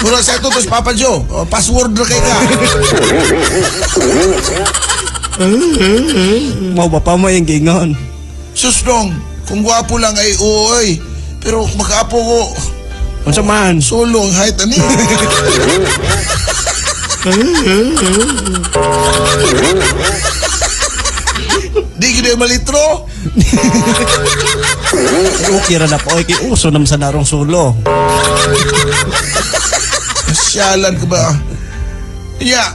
Mura sa ito, tos Papa Joe. Oh, password na kay ka. Mao ba pa mo yung gingon? Sus dong, kung gwapo lang ay oo ay. Pero makaapo ko. Unsa man? Solo ang height ani. Di gid malitro. Okay ra na po oy kay uso naman sa narong sulo. Syalan ka ba? Ya.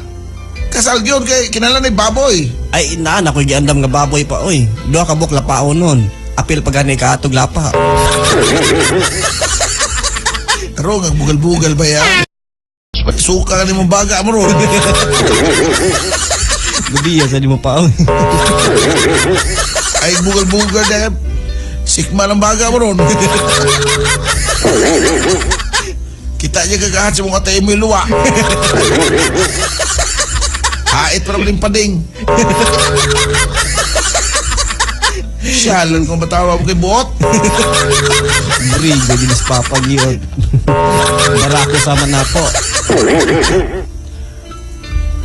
Kasal gyud kay kinahanglan ni baboy. Ay, naan ako'y giandam nga baboy pa, oy. Duha ka buok lapaon nun. Apil pa gani ka atog lapa. Tarong ang bugal-bugal ba ya? Suka ka ni mong baga mo ron. Gubiya sa di mo pa, oy. Ay bugal-bugal na. Sikma ng baga mo ron. Kita niya kagahat sa mga tayo mo yung luwa. Hait pa rin pading. Siya, lang kung matawa mo kay buot. Bri, ginis papa gyud. Barako sama na po.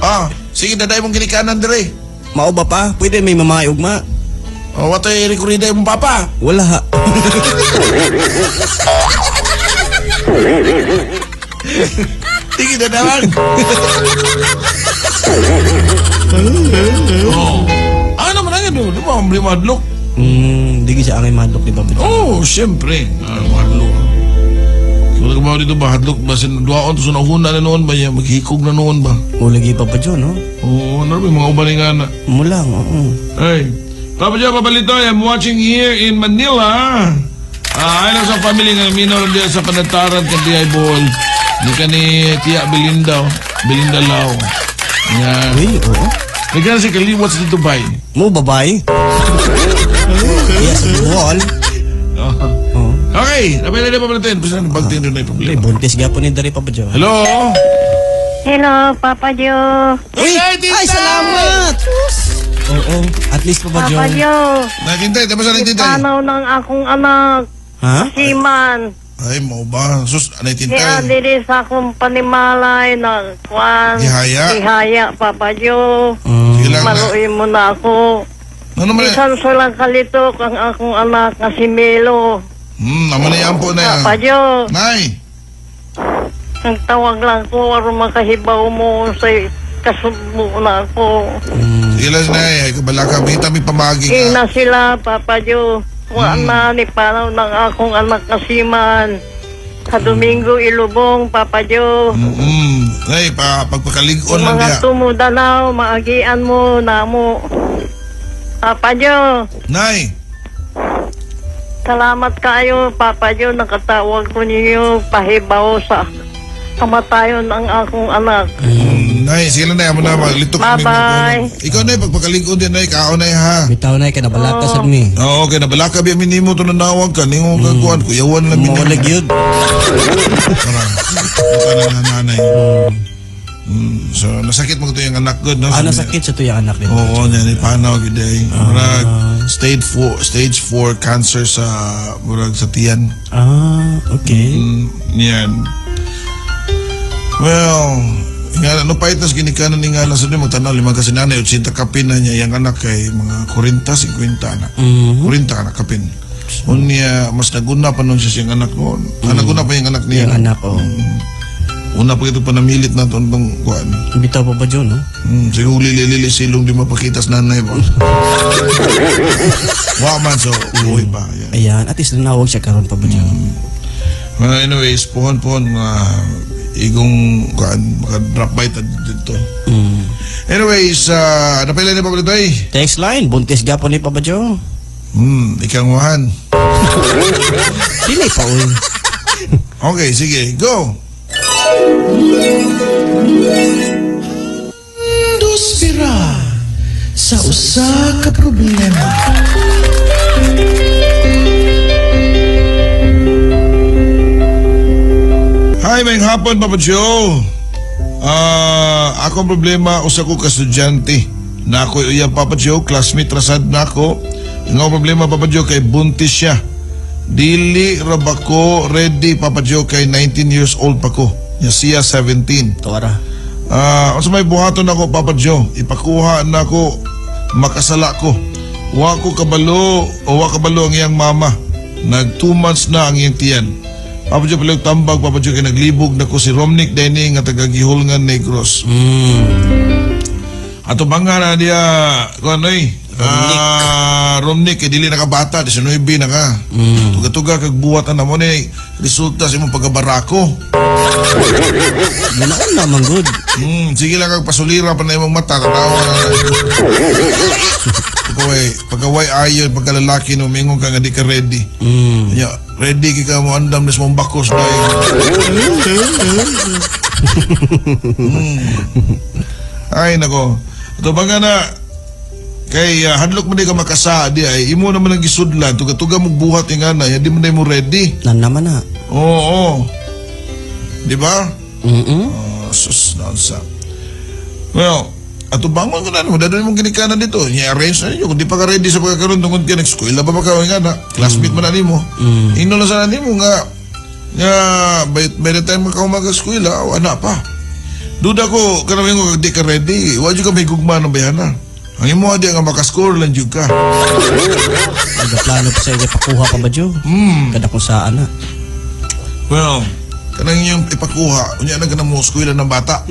Ah, sige, daday mong ginikanan dire. Mao ba pa? Pwede may mamay ugma. Oh, watoy rekorida imong papa. Wala. Sige, dadawang. Oh. Ano naman ang ano? Di ba, di madlok? Di siya angay madlok, di ba? Oh, siyempre. Madlok. Kung ka ba dito ba, hadlok ba? Duwaon to sa nauna na noon ba niya? Maghikog na noon ba? O, lagi pa ba dyan, no? Oo, ano ba mga uban nga na? Mulang, oo. Hey, Papa Joe, Papa Litoy, I'm watching here in Manila. Ay lang sa family nga minor diya sa Panataran kan diya Bohol. Ni ka ni Tia Belinda, oh. Belinda Lau. Yan. Uy, oo. Nagkana si Kaliwat sa Dubai. Mo, babae? Yes, Bohol. Oh. Okay, napay na pa natin. Basta nang bagting doon na yung problema. Ay, buntis gapon ni dari, Papa Joe. Hello? Hello, Papa Joe. Uy, ay, salamat! Oo, at least Papa Joe. Papa Joe. Nakintay, tapos na nakintay. Ipanaw ng akong anak. Ha? Siman. Ay, mo ba? Sus, nakintay. Kaya dili sa akong panimalay na kwan. Gihaya? Gihaya, Papa Joe. Sige lang. Maluin mo na ako. Ano naman eh? Bisan sa lang kalitok ang akong anak na si Melo. Naman na yan po na yan. Papa Joe. Nay! Ang tawag lang ko, aron makahibaw mo sa kasubo na ako. Sige lang, Nay. Ay, kabalaka. May may pamagi ka. Ina sila, Papa Joe. Wa na ni panaw ng akong anak na siman. Sa Domingo ilubong, Papa Joe. Nay, pagpakalig-on lang Mga diya. tumudanaw, maagian mo namo. Papa Joe. Nay! Salamat kayo, Papa Joe. Nakatawag ko ninyo pahibaw sa kamatayon ng akong anak. Nay, sige lang, Nay. Amo na, maglitok kami. Bye-bye. Ikaw, Nay, pagpakalig-on din, Nay. Kaon, Nay, ha? Bitaw, Nay, kay nabalaka sad mi. Oo, kay nabalaka biya minimo to nanawag ka. Ningo ka kuan, kuyawan lang minimo. Mawala gyud. Tara. Buta na nanay. So, nasakit mo ito yung anak ko, no? Ah, nasakit sa to yung anak din. Oo, niya, ni panaw gid ay. Murag stage 4 cancer sa murag sa tiyan. Ah, okay. Yan. Well, nga no paitas ginikanan ni nga lang sa magtanaw lima kasi nanay 80 kapin na niya yang anak kay mga 40 50 na. 40 anak kapin. Unya mas naguna pa nun siya siyang anak noon. Naguna pa yung anak niya. Yung anak, oh. Una pa ito panamilit na itong kuan. Bitaw pa ba dyan, no? Siguro lili-lili silong di mapakita sa nanay ba? Wa man, so uwi pa. Yan. Ayan, at least nanawag siya karon pa ba dyan? Well, anyways, pohon-pohon mga igong kuan, maka-drop by ta dito. Anyways, napila ni Papa Litoy? Text line, buntis gapon ni Papa Joe. Ikangwahan. Dili pa, uy. Okay, sige, go! Dos bira sa usa ka problema. Hi, may hapon, Papa Joe. Akong problema, usa ko ka estudyante. Na ako uyab, Papa Joe, classmate rasad na ako. Ang akong problema, Papa Joe, kay buntis siya. Dili ra ba ko ready, Papa Joe, kay 19 years old pa ko. Nya siya 17. Tuara. Unsa may buhaton ako, Papa Joe? Ipakuha na ako, makasala ko. Wa ko kabalo, o wa kabalo ang iyang mama. Nag 2 months na ang iyang tiyan. Papa Joe, palihog tambag, Papa Joe, kay naglibog na ko si Romnick Denny nga taga Gihulngan Negros. Ato banga na diya, kuan oy, Ah, Romnick, eh, dili na ka bata, 19 na ka. Tuga-tuga kag buhat na mo ni resulta sa imong pagkabarako. Ganaon na man good. Sige lang kag pasulira pa na imong mata, tanawa na. Pagkaway ayon, pagkalalaki no, mingon ka nga di ka ready. Nya, ready kay ka mo andam nes mong bakos na. Ay nako. Ato ba na kay hadlok man di ka makasa di ay imo naman ang gisudlan tuga-tuga mo buhat yung ana, di man mo ready. Nan naman na. Oo. Di ba? Mm. Oh, sus nonsa. Well, ato bangon ko na mo dadon imong ginikanan dito. Nya arrange na ninyo kung di pa ka ready sa pagkakaroon tungod kay nag-eskwela pa ba ka nga na classmate man na nimo. Ingnon na sana nimo nga by the time ka mag-eskwela o ana pa. Duda ko kanang ko di ka ready. Wa jud ka may gugma ng bayana. Ang imo di nga makascore lang jud ka. Nagaplano pa sa inyo pakuha pa ba jud? Kada kung saan na. Well, kanang inyong ipakuha, unya na ka na mo eskwela ng bata.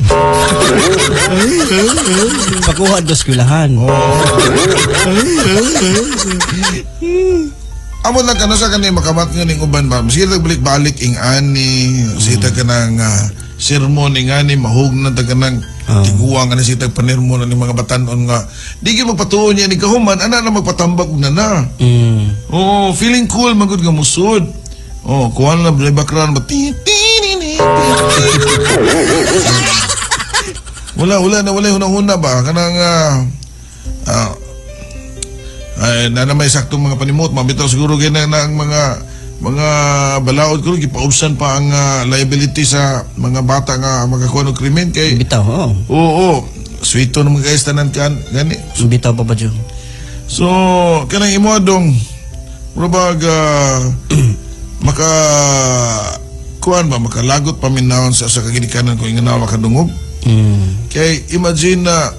Pakuha do eskwelahan. Oh. Amo lang ka na sa kani makamat nga ning uban ba. Sige tag balik-balik ing ani, sige tag kanang sermon ing ani mahugnan tag kanang tiguang ani sige tag panirmo na ning mga batan-on nga di gyud magpatuo niya ni kahuman ana na magpatambag og nana. Oo, feeling cool man gud nga musud. Oh, kuan na balay background ba ti ti ni ni. Wala na wala hunahuna ba kanang ay na may saktong mga panimot mabitaw siguro kay na ang mga balaod ko gipaubsan pa ang liability sa mga bata nga makakuha og krimen kay bitaw. Oo. Oo, sweeto naman guys tanan kan gani. Bitaw pa ba jud? So kanang imo adong murag maka kuan ba makalagot paminawon sa kaginikanan ko inganaw makadungog. Kay imagine na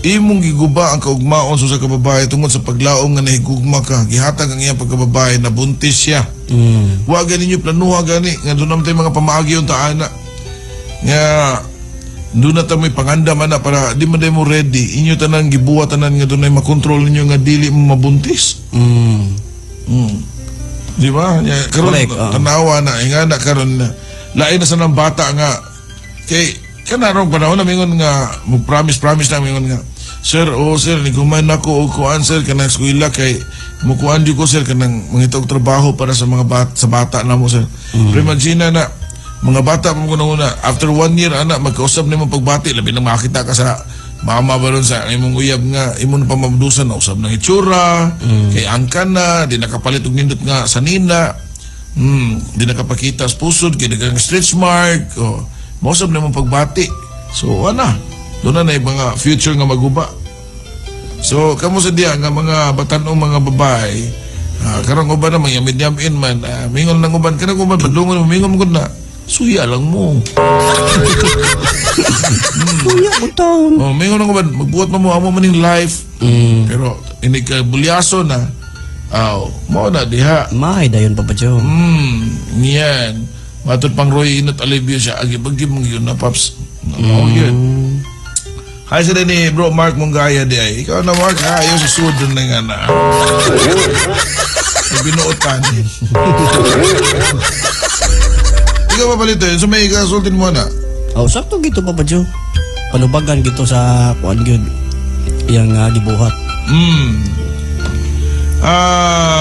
imong giguba ang kaugmaon sa kababae tungod sa paglaom nga nahigugma ka, gihatag ang iyang pagkababae, nabuntis siya. Wa gani ninyo planuha gani nga doon naman tayo mga pamaagi yung taana. Nga doon na tayo may pangandam ana para di man tayo mo ready. Inyo tanan gibuhat tanan nga doon ay makontrol ninyo nga dili mo mabuntis. Di ba? Karon tanawa na ingana karon na lain na sa nang bata nga kay kanarong panahon na mingon nga mo promise na mingon nga sir, oh sir, niguman ako og kuan sir kanang eskwela kay mukuan jud ko sir kanang mangita og trabaho para sa mga bata, sa bata namo sir. Pero imagine na mga bata mo kuno una after 1 year ana magkausap nimo pagbati labi na makita ka sa mama ba ron sa imong uyab nga imo na pamabdusan na usab ng itsura, kay angkan na di nakapalit og nindot nga sanina, di nakapakita sa pusod kay daghang stretch mark, oh, mausab na imong pagbati. So ana doon na mga future nga maguba. So kamo sa diya nga mga batan-ong mga babae, karong uban na mangyamid-yamin man, mingon lang uban kanang uban padungon mingon mo na suya lang mo. Suya mo taon. Oh, mingon lang uban magbuhat mo amo maning life. Pero ini ka bulyaso na. Aw, mo na diha. Mahay dayon pa ba jo? Yan. Matod pang Roy Inat Alivio siya agi bagi mong yun na paps. Mao yun. Hi sa ni bro Mark Mongaya di ay. Ikaw na Mark ha, ayaw sa sud na nga na. Binuotan. Ikaw pa palito yun, so may ikasultin mo na. Oh, sakto gito pa ba jo? Palubagan gito sa kuan gyud iyang gibuhat.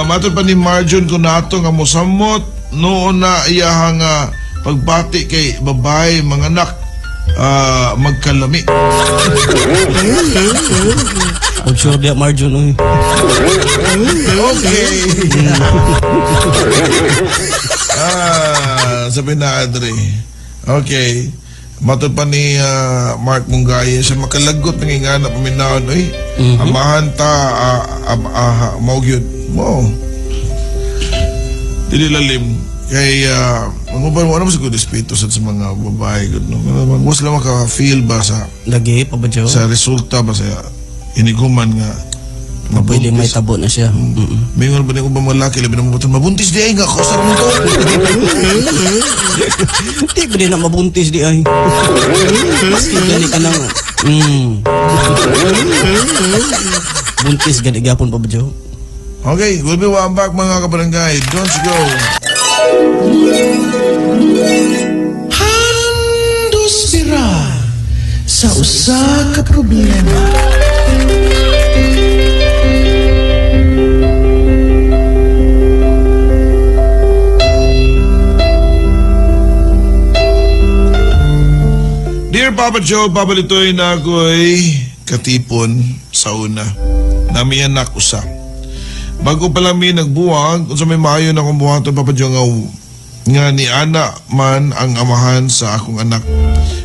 Matod pa ni Marjon kunato nga mosamot noon na iyahang pagbati kay babae mga anak magkalami. Og sure di Marjon oy. Okay. Sabi na Adri. Okay. Matod pa ni Mark Mungaya siya makalagot ng ingana paminahon oy. Amahan ta mao gyud. Mo. Dili lalim kay ang uban mo ano sa good respeto sa mga babae gud no. Was lang maka-feel ba sa lagi pa ba jo? Sa resulta ba sa iniguman nga pwede may tabo na siya. Mingon ba ni ubang mga laki labi na mabuntis, mabuntis di ay nga kusar mo to. Di ba di na mabuntis di ay. Maski gani ka nang. Buntis gani gapon pa ba Joe? Okay, we'll be right back mga kabarangay. Don't you go. Handos bira sa usa ka problema. Dear Papa Joe, Papa Litoy na ako'y katipon sa una. Nami anak usa. Bago pa lang mi nagbuwag, unsa may maayo na akong buhaton Papa Joe nga ni ana man ang amahan sa akong anak.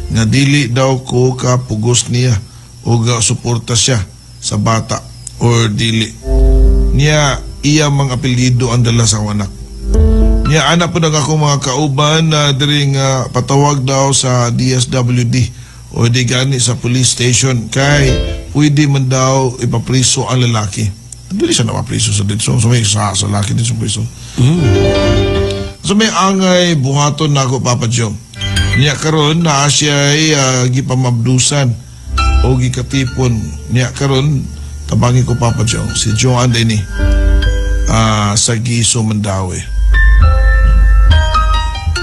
Nga dili daw ko kapugos niya o ga suporta siya sa bata or dili. Niya iya mang apelyido ang dala sa akong anak. Niya anak po nag ako mga kauban na diri nga patawag daw sa DSWD o di gani sa police station kay pwede man daw ipapriso ang lalaki. Dili siya napapriso sa dito. So may sa lalaki din sa priso. So may angay buhaton na ako Papa Joe. Niya karon na siya ay gipamabdusan o gikatipon. Niya karon tabangi ko Papa Joe si Joanne din sa Giso Mandawi.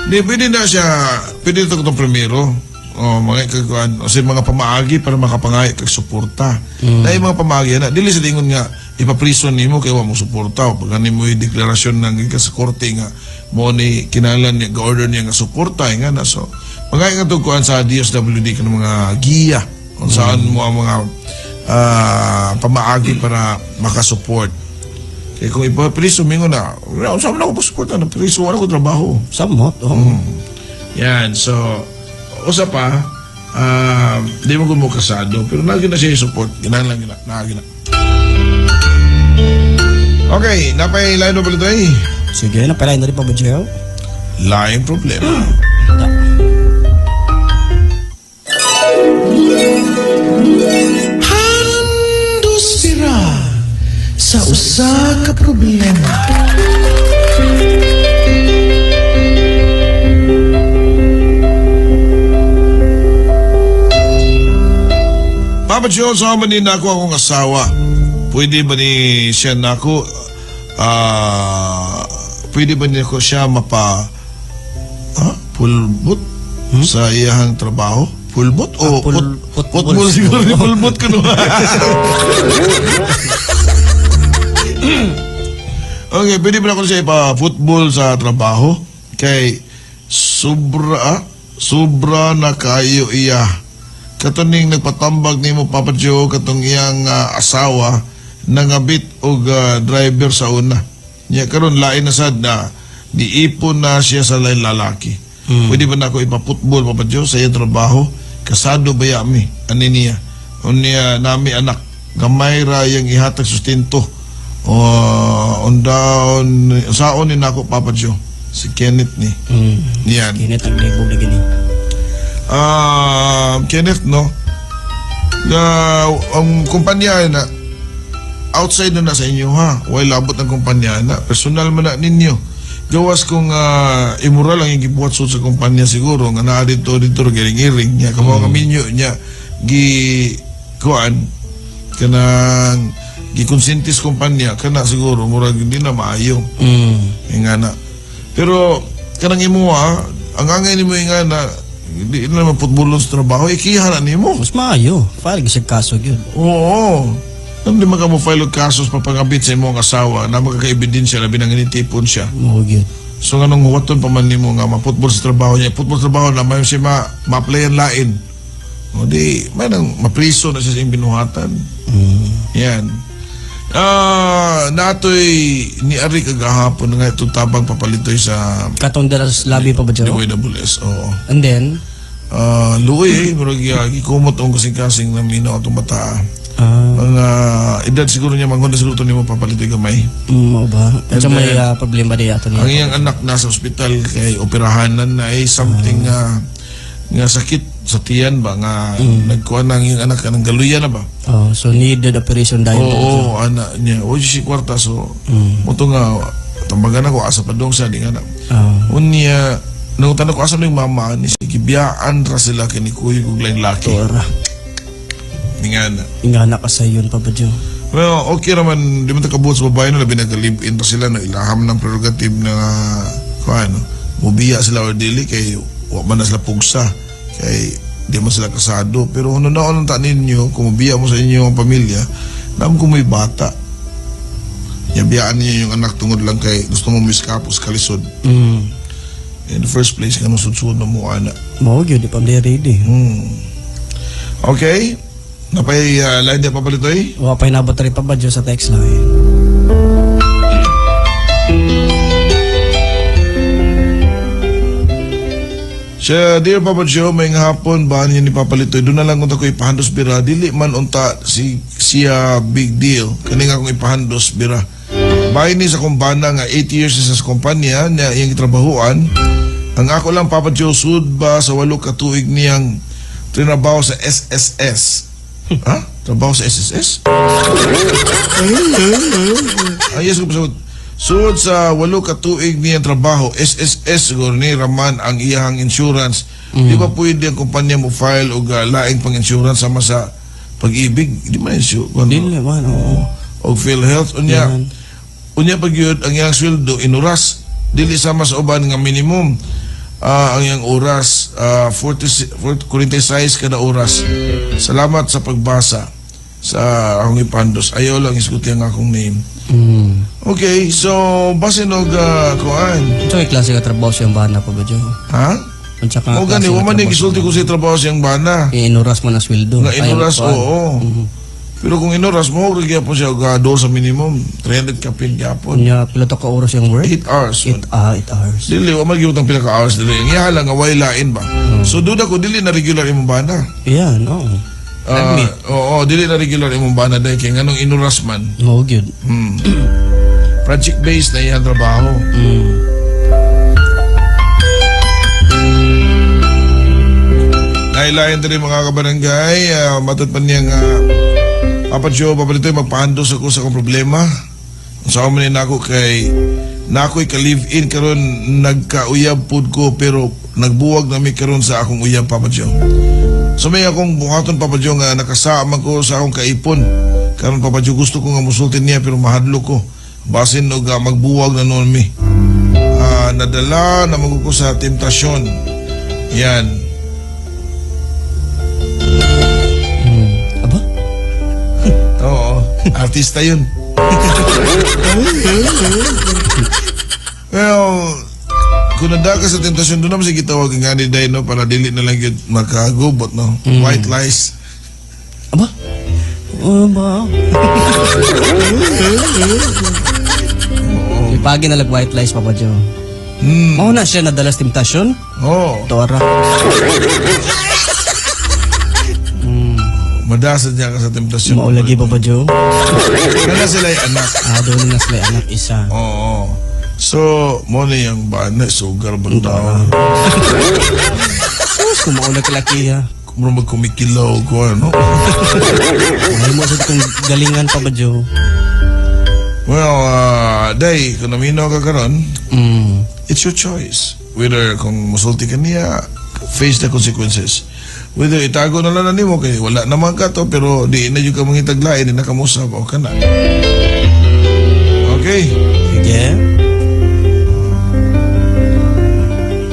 Di, pwede na siya, pwede ito itong primero. O, mga kagkuhan, o sa mga pamaagi para makapangay kag suporta. Dahil mga pamaagi na, dili sa tingon nga, ipaprison nimo kay wa mo suporta. O pag mo yung deklarasyon ng gikan sa korte nga, mo ni kinalan niya, ga-order niya nga suporta, nga na. So, mga nga kuan sa DSWD ka ng mga giya, kung saan mo ang mga pamaagi para makasupport. Kaya kung ipapriso, mingon na, saan mo na ako pasuporta? Napriso, wala ko trabaho. Samot, oh. Yan, so, usa pa, di mo kung mo kasado, pero lagi na siya i-support. Ginang lang, gina. Okay, napay line na pala ito eh. Sige, napay line na rin pa ba, Joe? Laing problema. Handos bira sa usa ka problema. Papa Joe, sama ni nako akong asawa. Pwede ba ni siya nako pwede ba ni ako siya mapa pulbot sa iyahang trabaho? Pulbot o putbol siguro ni pulbot ko no. Okay, pwede ba ako siya ipa-football sa trabaho? Kay sobra na kayo iya. Katuning nagpatambag nimo Papa Joe katong iyang asawa nangabit og driver sa una. Niya karon lain na sad na niipon na siya sa lain lalaki. Pwede ba na ako ipa-football Papa Joe sa iyang trabaho? Kasado ba yami? Ani niya? Unya nami anak gamay ra iyang ihatag sustento. Undaon saon ni nako Papa Joe si Kenneth ni. Yan. Kenneth ang libog na gini. Kenneth no. Na ang kumpanya na outside na sa inyo ha. Way labot ang kumpanya na personal man na ninyo. Gawas kung immoral ang gibuhat sud sa kumpanya siguro nga naa dito giring-iring niya kamo nga minyo niya gi kuan kanang gikonsentis kumpanya kana siguro murag hindi na maayo. Nga na. Pero kanang imo ha, ang angay nimo nga na hindi na naman putbulon sa trabaho, ikiha na nimo. Mas maayo, file gisag kaso gyud. Oo. Hindi man ka mo file og kasos papangabit sa imong asawa na magkaka-ebidensya labi nang initipon siya. Oo gyud. So nganong huwaton pa man nimo nga maputbol sa trabaho niya, putbol sa trabaho na may siya ma-applyan lain. O di, may nang mapriso na siya sa iyong binuhatan. Yan. Natoy ni Ari kagahapon nga itong tabang papalitoy sa katong dala sa labi pa ba dyan? DYWS, oo. And then? Luoy eh, murag gikumot ang kasing-kasing na minaw atong bata. Mga edad siguro niya, manghunda siguro ito nimo papalitoy gamay. Mao ba? At may problema di ato niya. Ang iyang anak nasa ospital kay operahanan na ay something nga sakit sa tiyan ba nga nagkuha na ang iyang anak ng galuya na ba? Oh, so needed operation dahil. Oo, anak niya. O si kwarta so moto nga tambagan ako asa pa dong sa di nga na. Unya nang ko asa ning mama ni si gibiyaan ra sila kini kuy ug lain laki. Tora. Ingana. Ingana ka sa yun pa ba Joe? Well, okay naman, di man ta kabuot sa babae no, labi nagka-live-in pa sila, no, ilaham ng prerogative na, kuan, no, mubiya sila or dili, kay wa man na sila pugsa, kay di man sila kasado. Pero kung naon ta ninyo, kung mubiya mo sa inyong pamilya, naam kung may bata, yabiyaan niyo yung anak tungod lang kay gusto mo miskapos kalisod. In the first place, kanong sudsud na mo, ana. Mao gyud di pa man ready. Okay? Napay line di pa palitoy? Wa pa hinabot rin pa ba sa text line. Siya, dear Papa Joe, may hapon ba niya ni Papa Litoy? Doon na lang kung ako ipahandos bira. Dili man unta si siya big deal. Kani nga akong ipahandos bira. Bahay ni sa kumbana nga 8 years sa kumpanya niya iyang gitrabahuan. Ang ako lang Papa Joe sud ba sa 8 ka tuig niyang trinabaho sa SSS. Ha? Trabaho sa SSS? Ay, yes, ko sud sa 8 ka tuig niyang trabaho, SSS siguro ni Raman ang iyang insurance. Di ba pwede ang kumpanya mo file og laing pang insurance sama sa Pag-ibig? Di man insurance. Dili man, oo. Og PhilHealth unya. Unya pag yun, ang iyang sweldo inuras. Dili sama sa uban nga minimum. Ang iyang oras 46 kada oras. Salamat sa pagbasa sa akong ipandos. Ayaw lang isguti ang akong name. Okay, so basin og kuan. Unsa kay klase ka trabaho siyang bana pa ba Jo? Ha? Unsa ka? O gani, wa man ni gisulti ko sa trabaho siyang bana. Inuras man ang sweldo. Nga inuras, oo. Pero kung inuras mo, og gyapon siya og door sa minimum 300 kapin gyapon. Unya pila to ka oras yung work? 8 hours. 8 hours. Dili wa man gyud ang pila ka hours dili. Ang iya lang nga way lain ba. So duda ko dili na regular imong bana. Iyan, oo. Oo, dili na regular imong bana dahil kay nganong inuras man. Mao gyud. Project based na iyang trabaho. Nailayan diri mga kabarangay, matod pa niya nga Papa Joe, Papa Litoy, magpahandos ako sa akong problema. Sa man ni nako kay nako'y ka-live-in karon nagkauyab pud ko pero nagbuwag na mi karon sa akong uyab, Papa Joe. So may akong buhaton, Papa Joe, nga nakasama ko sa akong kaipon. Karon, Papa Joe, gusto ko nga musulti niya pero mahadlo ko. Basin og magbuwag na noon mi. Nadala na maguko sa temptasyon. Yan. Aba? Oo, artista yun. Well, kung nanda ka sa temptasyon, doon naman sige tawag nga ni Day, no, para dili na lang yun makagubot, no? White lies. Aba? Aba? Ipagi na lang white lies, Papa Joe. Mao na siya nadala sa temptasyon? Oo. Tora. Madasad niya ka sa temptasyon. Maulagi, Papa Joe. Kaya sila yung anak. Doon na sila yung anak isa. Oo. So, mo na yung bana, sugar ba tao? Sus, kung maula kalaki ha. Kung magkumikilaw ko, ano? Ay mo sa kung galingan, Papa Joe. Well, day, kung naminaw ka karon, it's your choice. Whether kung musulti ka niya, face the consequences. Whether itago na lang na nimo kay wala naman ka to, pero di na yung ka mangitaglain, di na kamusap, o ka na. Okay. Sige.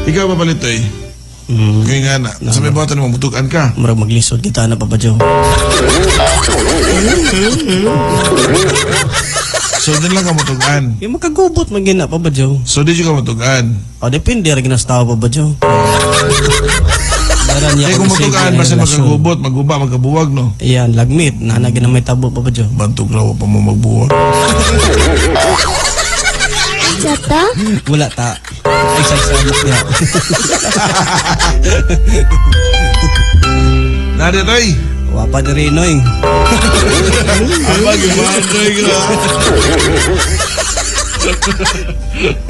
Ikaw pa palitoy. Kaya nga na. Sa may bata naman, mutukan ka. Murag maglisod kita na, Papa Joe. So, din lang ka mutukan. Yung makagubot man gina, Papa Joe. So, di ka mutukan. O, depende rin na sa tao, Papa Joe. Eh, kung matugaan, basta magkagubot, maguba, magkabuwag, no? Iyan, lagmit. Nanagin na may tabo, Papa Joe. Bantog raw pa mo magbuwag. Jata? Wala ta. Ay, sa anak niya. Nari, Toy! Wapa na rin, oy. Aba, gimana, ka.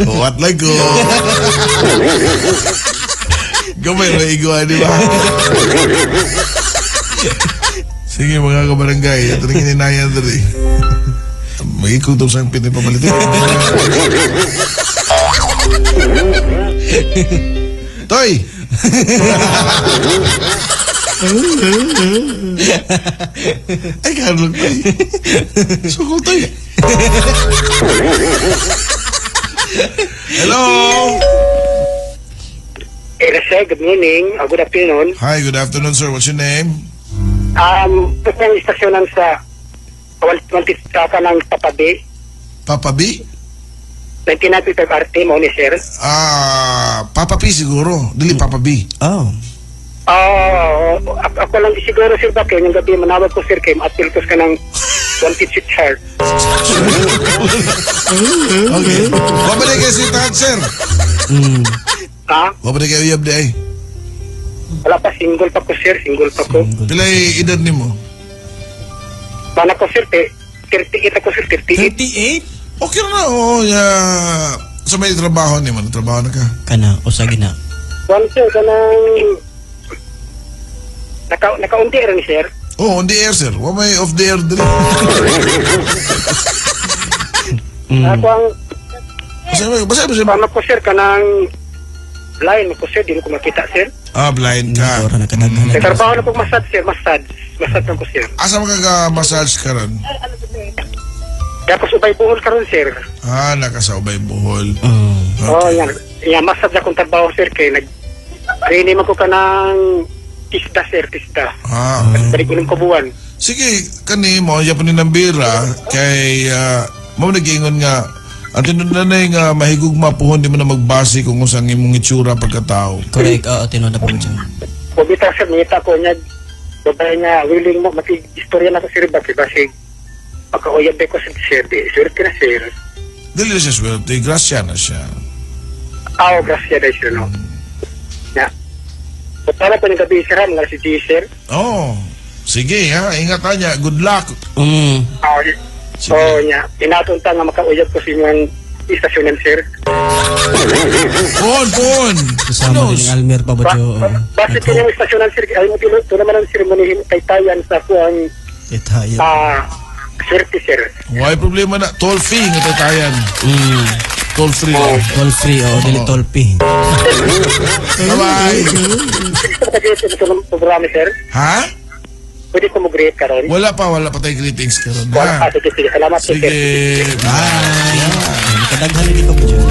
What like ko? Gamay na igwa, di ba? Sige, mga kabarangay. Ito na kininayan dali. Mag-ikutob sa pin pamalit. Toy! Ay, Carlo, tay. Sukol tay. Hello. Sir, good morning. Good afternoon. Hi, good afternoon, sir. What's your name? Ito yung istasyonan sa 125 ng Papa B. Papa B? 1995 RT, mo ni sir. Ah, Papa P siguro. Dili Papa B. Oh. Ako lang siguro, sir, ba kayo yung gabi manawag ko, sir, kay maapil ko ka ng 150 chart. Okay. Wabalik kayo si Tad, sir. Ha? Wabalik kayo uyab di ay. Wala pa, single pa ko, sir. Single pa ko. Pila edad ni mo? Mana ko, sir, 38 ako, sir, 38. 38? Okay na, oo. Yeah. Sa may trabaho ni mo, trabaho na ka? Kana, usagi na. One, sir, kanang... Naka-on the air ni, sir? Oh, on the air, sir. Wa may off the air dili. Ako ang... Basta. Ano ko, sir, kanang... Blind ko, sir. Di ko makita, sir. Ah, blind ka. Nagtrabaho na po massage, sir. Massage. Massage lang ko, sir. Asa magkaka-massage ka ron? Kaya ko sa Ubay Bohol karon, sir. Ah, naka sa Ubay Bohol. Okay. Oh, yan. Yan, massage akong trabaho, sir. Kaya nag-training ko ka ng tisda, sir. Tisda. Ah. Balik ko ng kabuan. Sige, kani mo, yapon ni Nambira, kay mo nag-ingon nga, ang tinunanay nga mahigugma puhon, di mo na magbase kung usang imong itsura pagkatao. Correct, oo, tinunod po dyan. Kubita, sir, nangita ko niya, babae nga, willing mo, makig-istorya na ko, sir, bakit basig, pagka-uyab ko, sir, di, swerte na, sir. Dili na siya swerte, grasya na siya. Oo, grasya na siya, no. Ya. Para po ng gabi, sir, mga si G, sir. Oo. Sige, ha, ingat niya. Good luck. Oo, niya. Inatunta nga makauyab ko sa inyong istasyonan, sir. Pon! Kasama din ang Almer pa ba, Jo? Bakit kanyang istasyonan, sir? Ay mo, ito naman ang seremonihin kay Tayan sa kuang swerte, sir. Why problema na? Toll free nga tatayan. Toll free. Oh. Toll free, oo. Dili toll fee. Bye-bye. Programa, sir. Ha? Pwede ko mo-greet karon? Wala pa tayo greetings karon. Wala pa, sige. Salamat, sir. Sige. Bye. Nakadaghan din pa po dyan.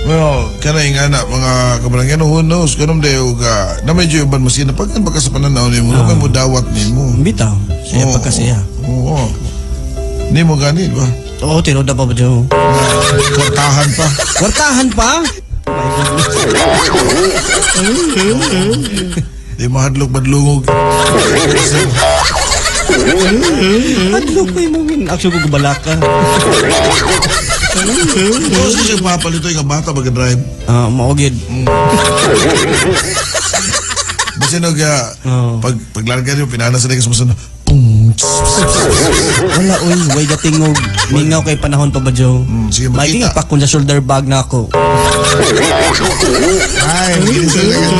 Well, kanay nga na, mga kabarangay, who knows, ganun dayo ka, na medyo iban mo siya, pagkan baka sa pananaw ni mo, may mo dawat ni mo. Bitaw, siya pagkasiya. Oo. Hindi mo gani, ba? Oo, tinoda pa ba dyan? Kwartahan pa. Kwartahan pa? Di mahadlok badlungog. Hadlok pa yung mong action ko gabalaka. Ito siya papalito yung bata mag-drive. Ah, maugid. Basta nag paglarga niyo, pinana sa ligas mo sa Wala, uy. Way gatingog. Mingaw kay panahon pa ba, Joe? Sige, makita. May pakon sa shoulder bag na ako. Ay, maginis na lang.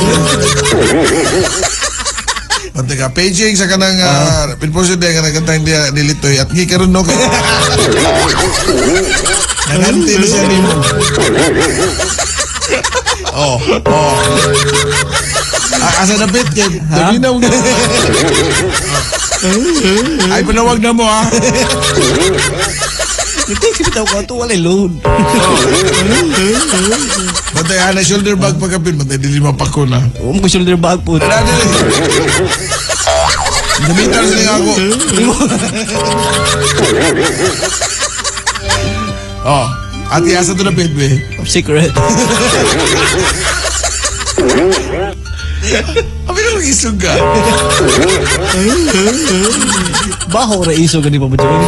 Pante ka, paging sa kanang pinposin niya kanang kantang niya nilitoy at ngi karon no. Nanganti na siya nimo. Oh, oh. Asa na bit kay dali na mo. Ay panawag na mo ha. Nag-text bitaw ko ato walay load. Bantay ana shoulder bag pagkapin, bantay dili mapako na. Oo, mo shoulder bag po. Gamitan sila ako. Oh, ati asa to na pit be. Secret. Abi na isog ka. Baho ra isog gani pa ba dyan?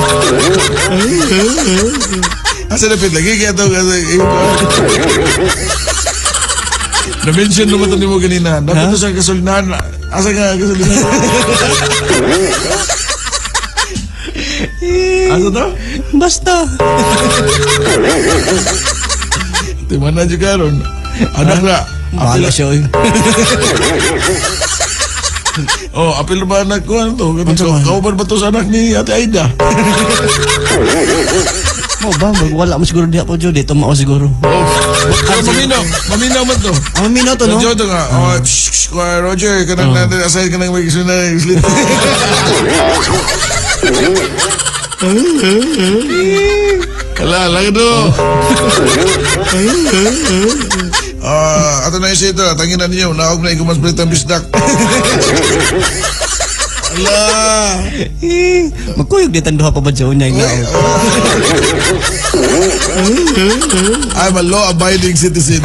Asa na pit lagi kaya to Na-mention naman ito ni mo ganina. Dapat ito sa gasolinahan. Asa ka gasolinahan? Asa to? Basta. Di mana juga ron. Anak na. Bahala siya oy. Oh, apil ba anak ko ano to? Kauban ba to sa anak ni Ate Aida? Mo ba, wala mo siguro diha po Jo, dito mao siguro. Oh, pero maminaw, maminaw man to. Ah, maminaw to, no? Roger to nga. Oh, shh, shh, kuya Roger, kanang natin aside kanang may gusto na sleep. Kala, lagi do. Ah, ato na isa ito. Tangin na ninyo. Naog na ikumas ang bisdak. Ala. Magkuyog di tanduha pa ba Jo niya naog. I'm a law-abiding citizen.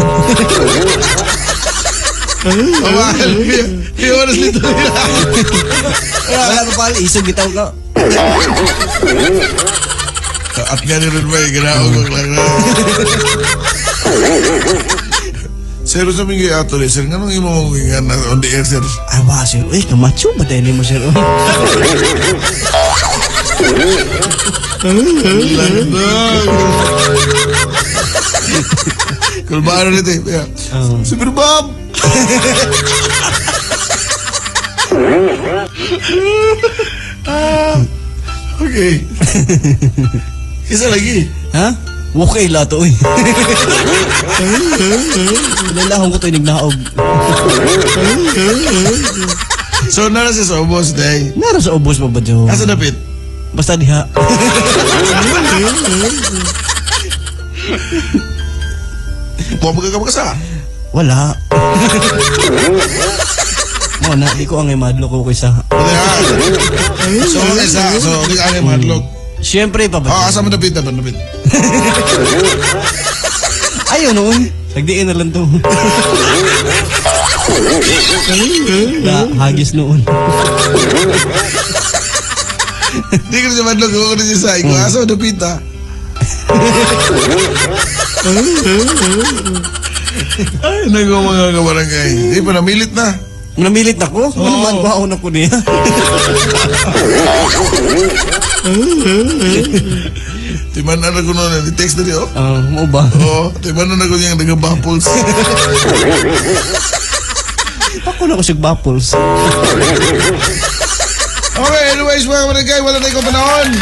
Pamahal. He honestly to Wala pa pala, isog bitaw ka. At nga ni Ron May, ganaog ang lang. Sir, sa mga ato rin, sir, nganong imo mong nga na on the air, sir? Ay, wa, sir. Eh, kamacho ba dahil mo, sir? Kulbaan ulit eh. Yeah. Super Bob! Ah, okay. Isa lagi. Ha? Okay la to, uy. Lalahong ko to inignaog. So, nara siya sa ubos, day. Nara sa ubos pa ba, Jo? Asa dapit? Basta diha. Buwa magkakamakasa? Wala. Mo na, di ko ang madlok ko kaysa. So, okay sa. So, di ka ang madlok. Siyempre pa ba? Oh, asa mo dapit, dapat dapit. Ayaw noon. Nagdiin na lang to. Na, hagis noon. Di ko na siya madlok, ko na siya sa. Ikaw, asa mo dapit, ah. Ay, nagawa mga kabarangay. Di pa, namilit na. Namilit ako? Ano man, baon ako niya. Timan na ko noon, i-text na niyo. Ah, mo ba? Oo, timan na ko niyang nag-bapples. Ako na ko siya bapples. Okay, anyways mga kabarangay, wala na ikaw panahon.